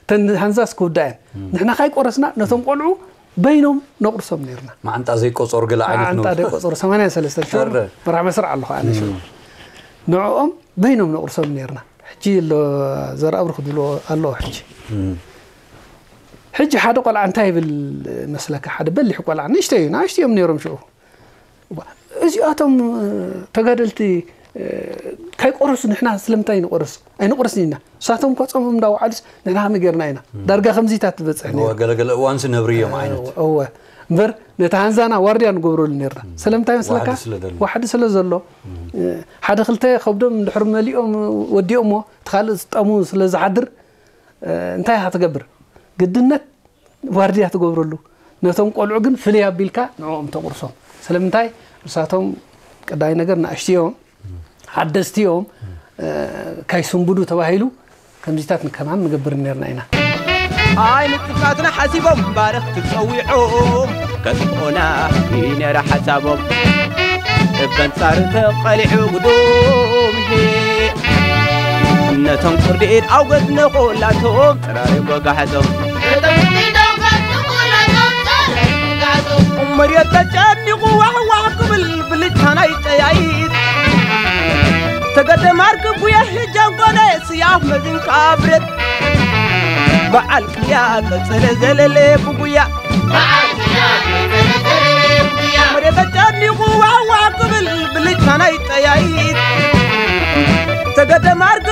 ተን ሃንዛስ ክውዳ እየን። ንሕና ካይቆረስና ነቶም ቆልዑ በይኖም ነቁርሶም ነይርና። ማዓንጣ ዘይቆጸሩ ገለ ዓይነት ኣንታ ነው። ደይ ቆጸሩ ሰማንያ ሰለስተ ሽዑ ኣረ። መራሕ መስርዕ ኣለኹ ኣነ ሽዑ። ንዕኦም በይኖም ነቁርሶም ነይርና። ሕጂ ኣሎ ዘርኣብሩኽ ድብሎ ኣለዎ ሕጂ። ሕጂ ሓደ ቆልዓ እንታይ ይብል መስለካ? ሓደ በሊሕ ቆልዓ ንእሽተይ እዩ፣ ንእሽተይ እዮም ነይሮም ሽዑ። እዚኣቶም ተጋደልቲ ካይቆረሱ ንሕና ስለምንታይ ንቆረስ? ኣይንቆረስን ኢና። ንሳቶም እኳ ጾሞም እንዳወዓሉስ ንሕና ከመይ ጌርና ኢና? ዳርጋ ከምዚታት ትበጽሕ ነይሩ። ገለገለ እዋንሲ ነብርዮም ዓይነት። እወ እምበር ነቲ ሃንዛና ዋርድያ ንገብረሉ ነርና። ስለምንታይ መስለካ? ዋሕዲ ስለ ዘሎ። ዋሕዲ ስለ ዘሎ። ሓደ ክልተ ከብዶም እንድሕር መሊኦም ወዲኦሞ እቲ ካልእ ዝጠሙ ስለ ዝሓድር እንታይ ኢኻ ትገብር? ግድነት ዋርድያ ትገብረሉ። ነቶም ቆልዑ ግን ፍልይ ኣቢልካ ንዕኦም ተቑርሶም። ስለምንታይ? ንሳቶም ቀዳይ ነገር ንኣሽትዮም ሓደስቲ እዮም። ካይስንብዱ ተባሂሉ ከምዚታት ንከማን ንገብር ነርና ኢና። ኣይ ንጥቃትና ሓሲቦም ባርኽ ትጸዊዖም ከጥቆና ይነረ ሓሳቦም እበንጻር ተቐሊዑ ጉዶም ነቶም ቅርዲድ ኣውገዝ ነኾላቶም ጥራሪ ጎጋሕዞም መሬት ተጨኒቑ ዋሕዋሕ ክብል ብልጫ ናይ ጠያይት ተገደ ማርክ ጉያ ጀንጎለ ስያፍ መዝንካ ብረት በዓል ቅያ ቀጸለ ዘለለ ብጉያ መሬት ተጨኒቑ ዋሕዋሕ ክብል ብልጫ ናይ ጠያይት ተገደ ማርክ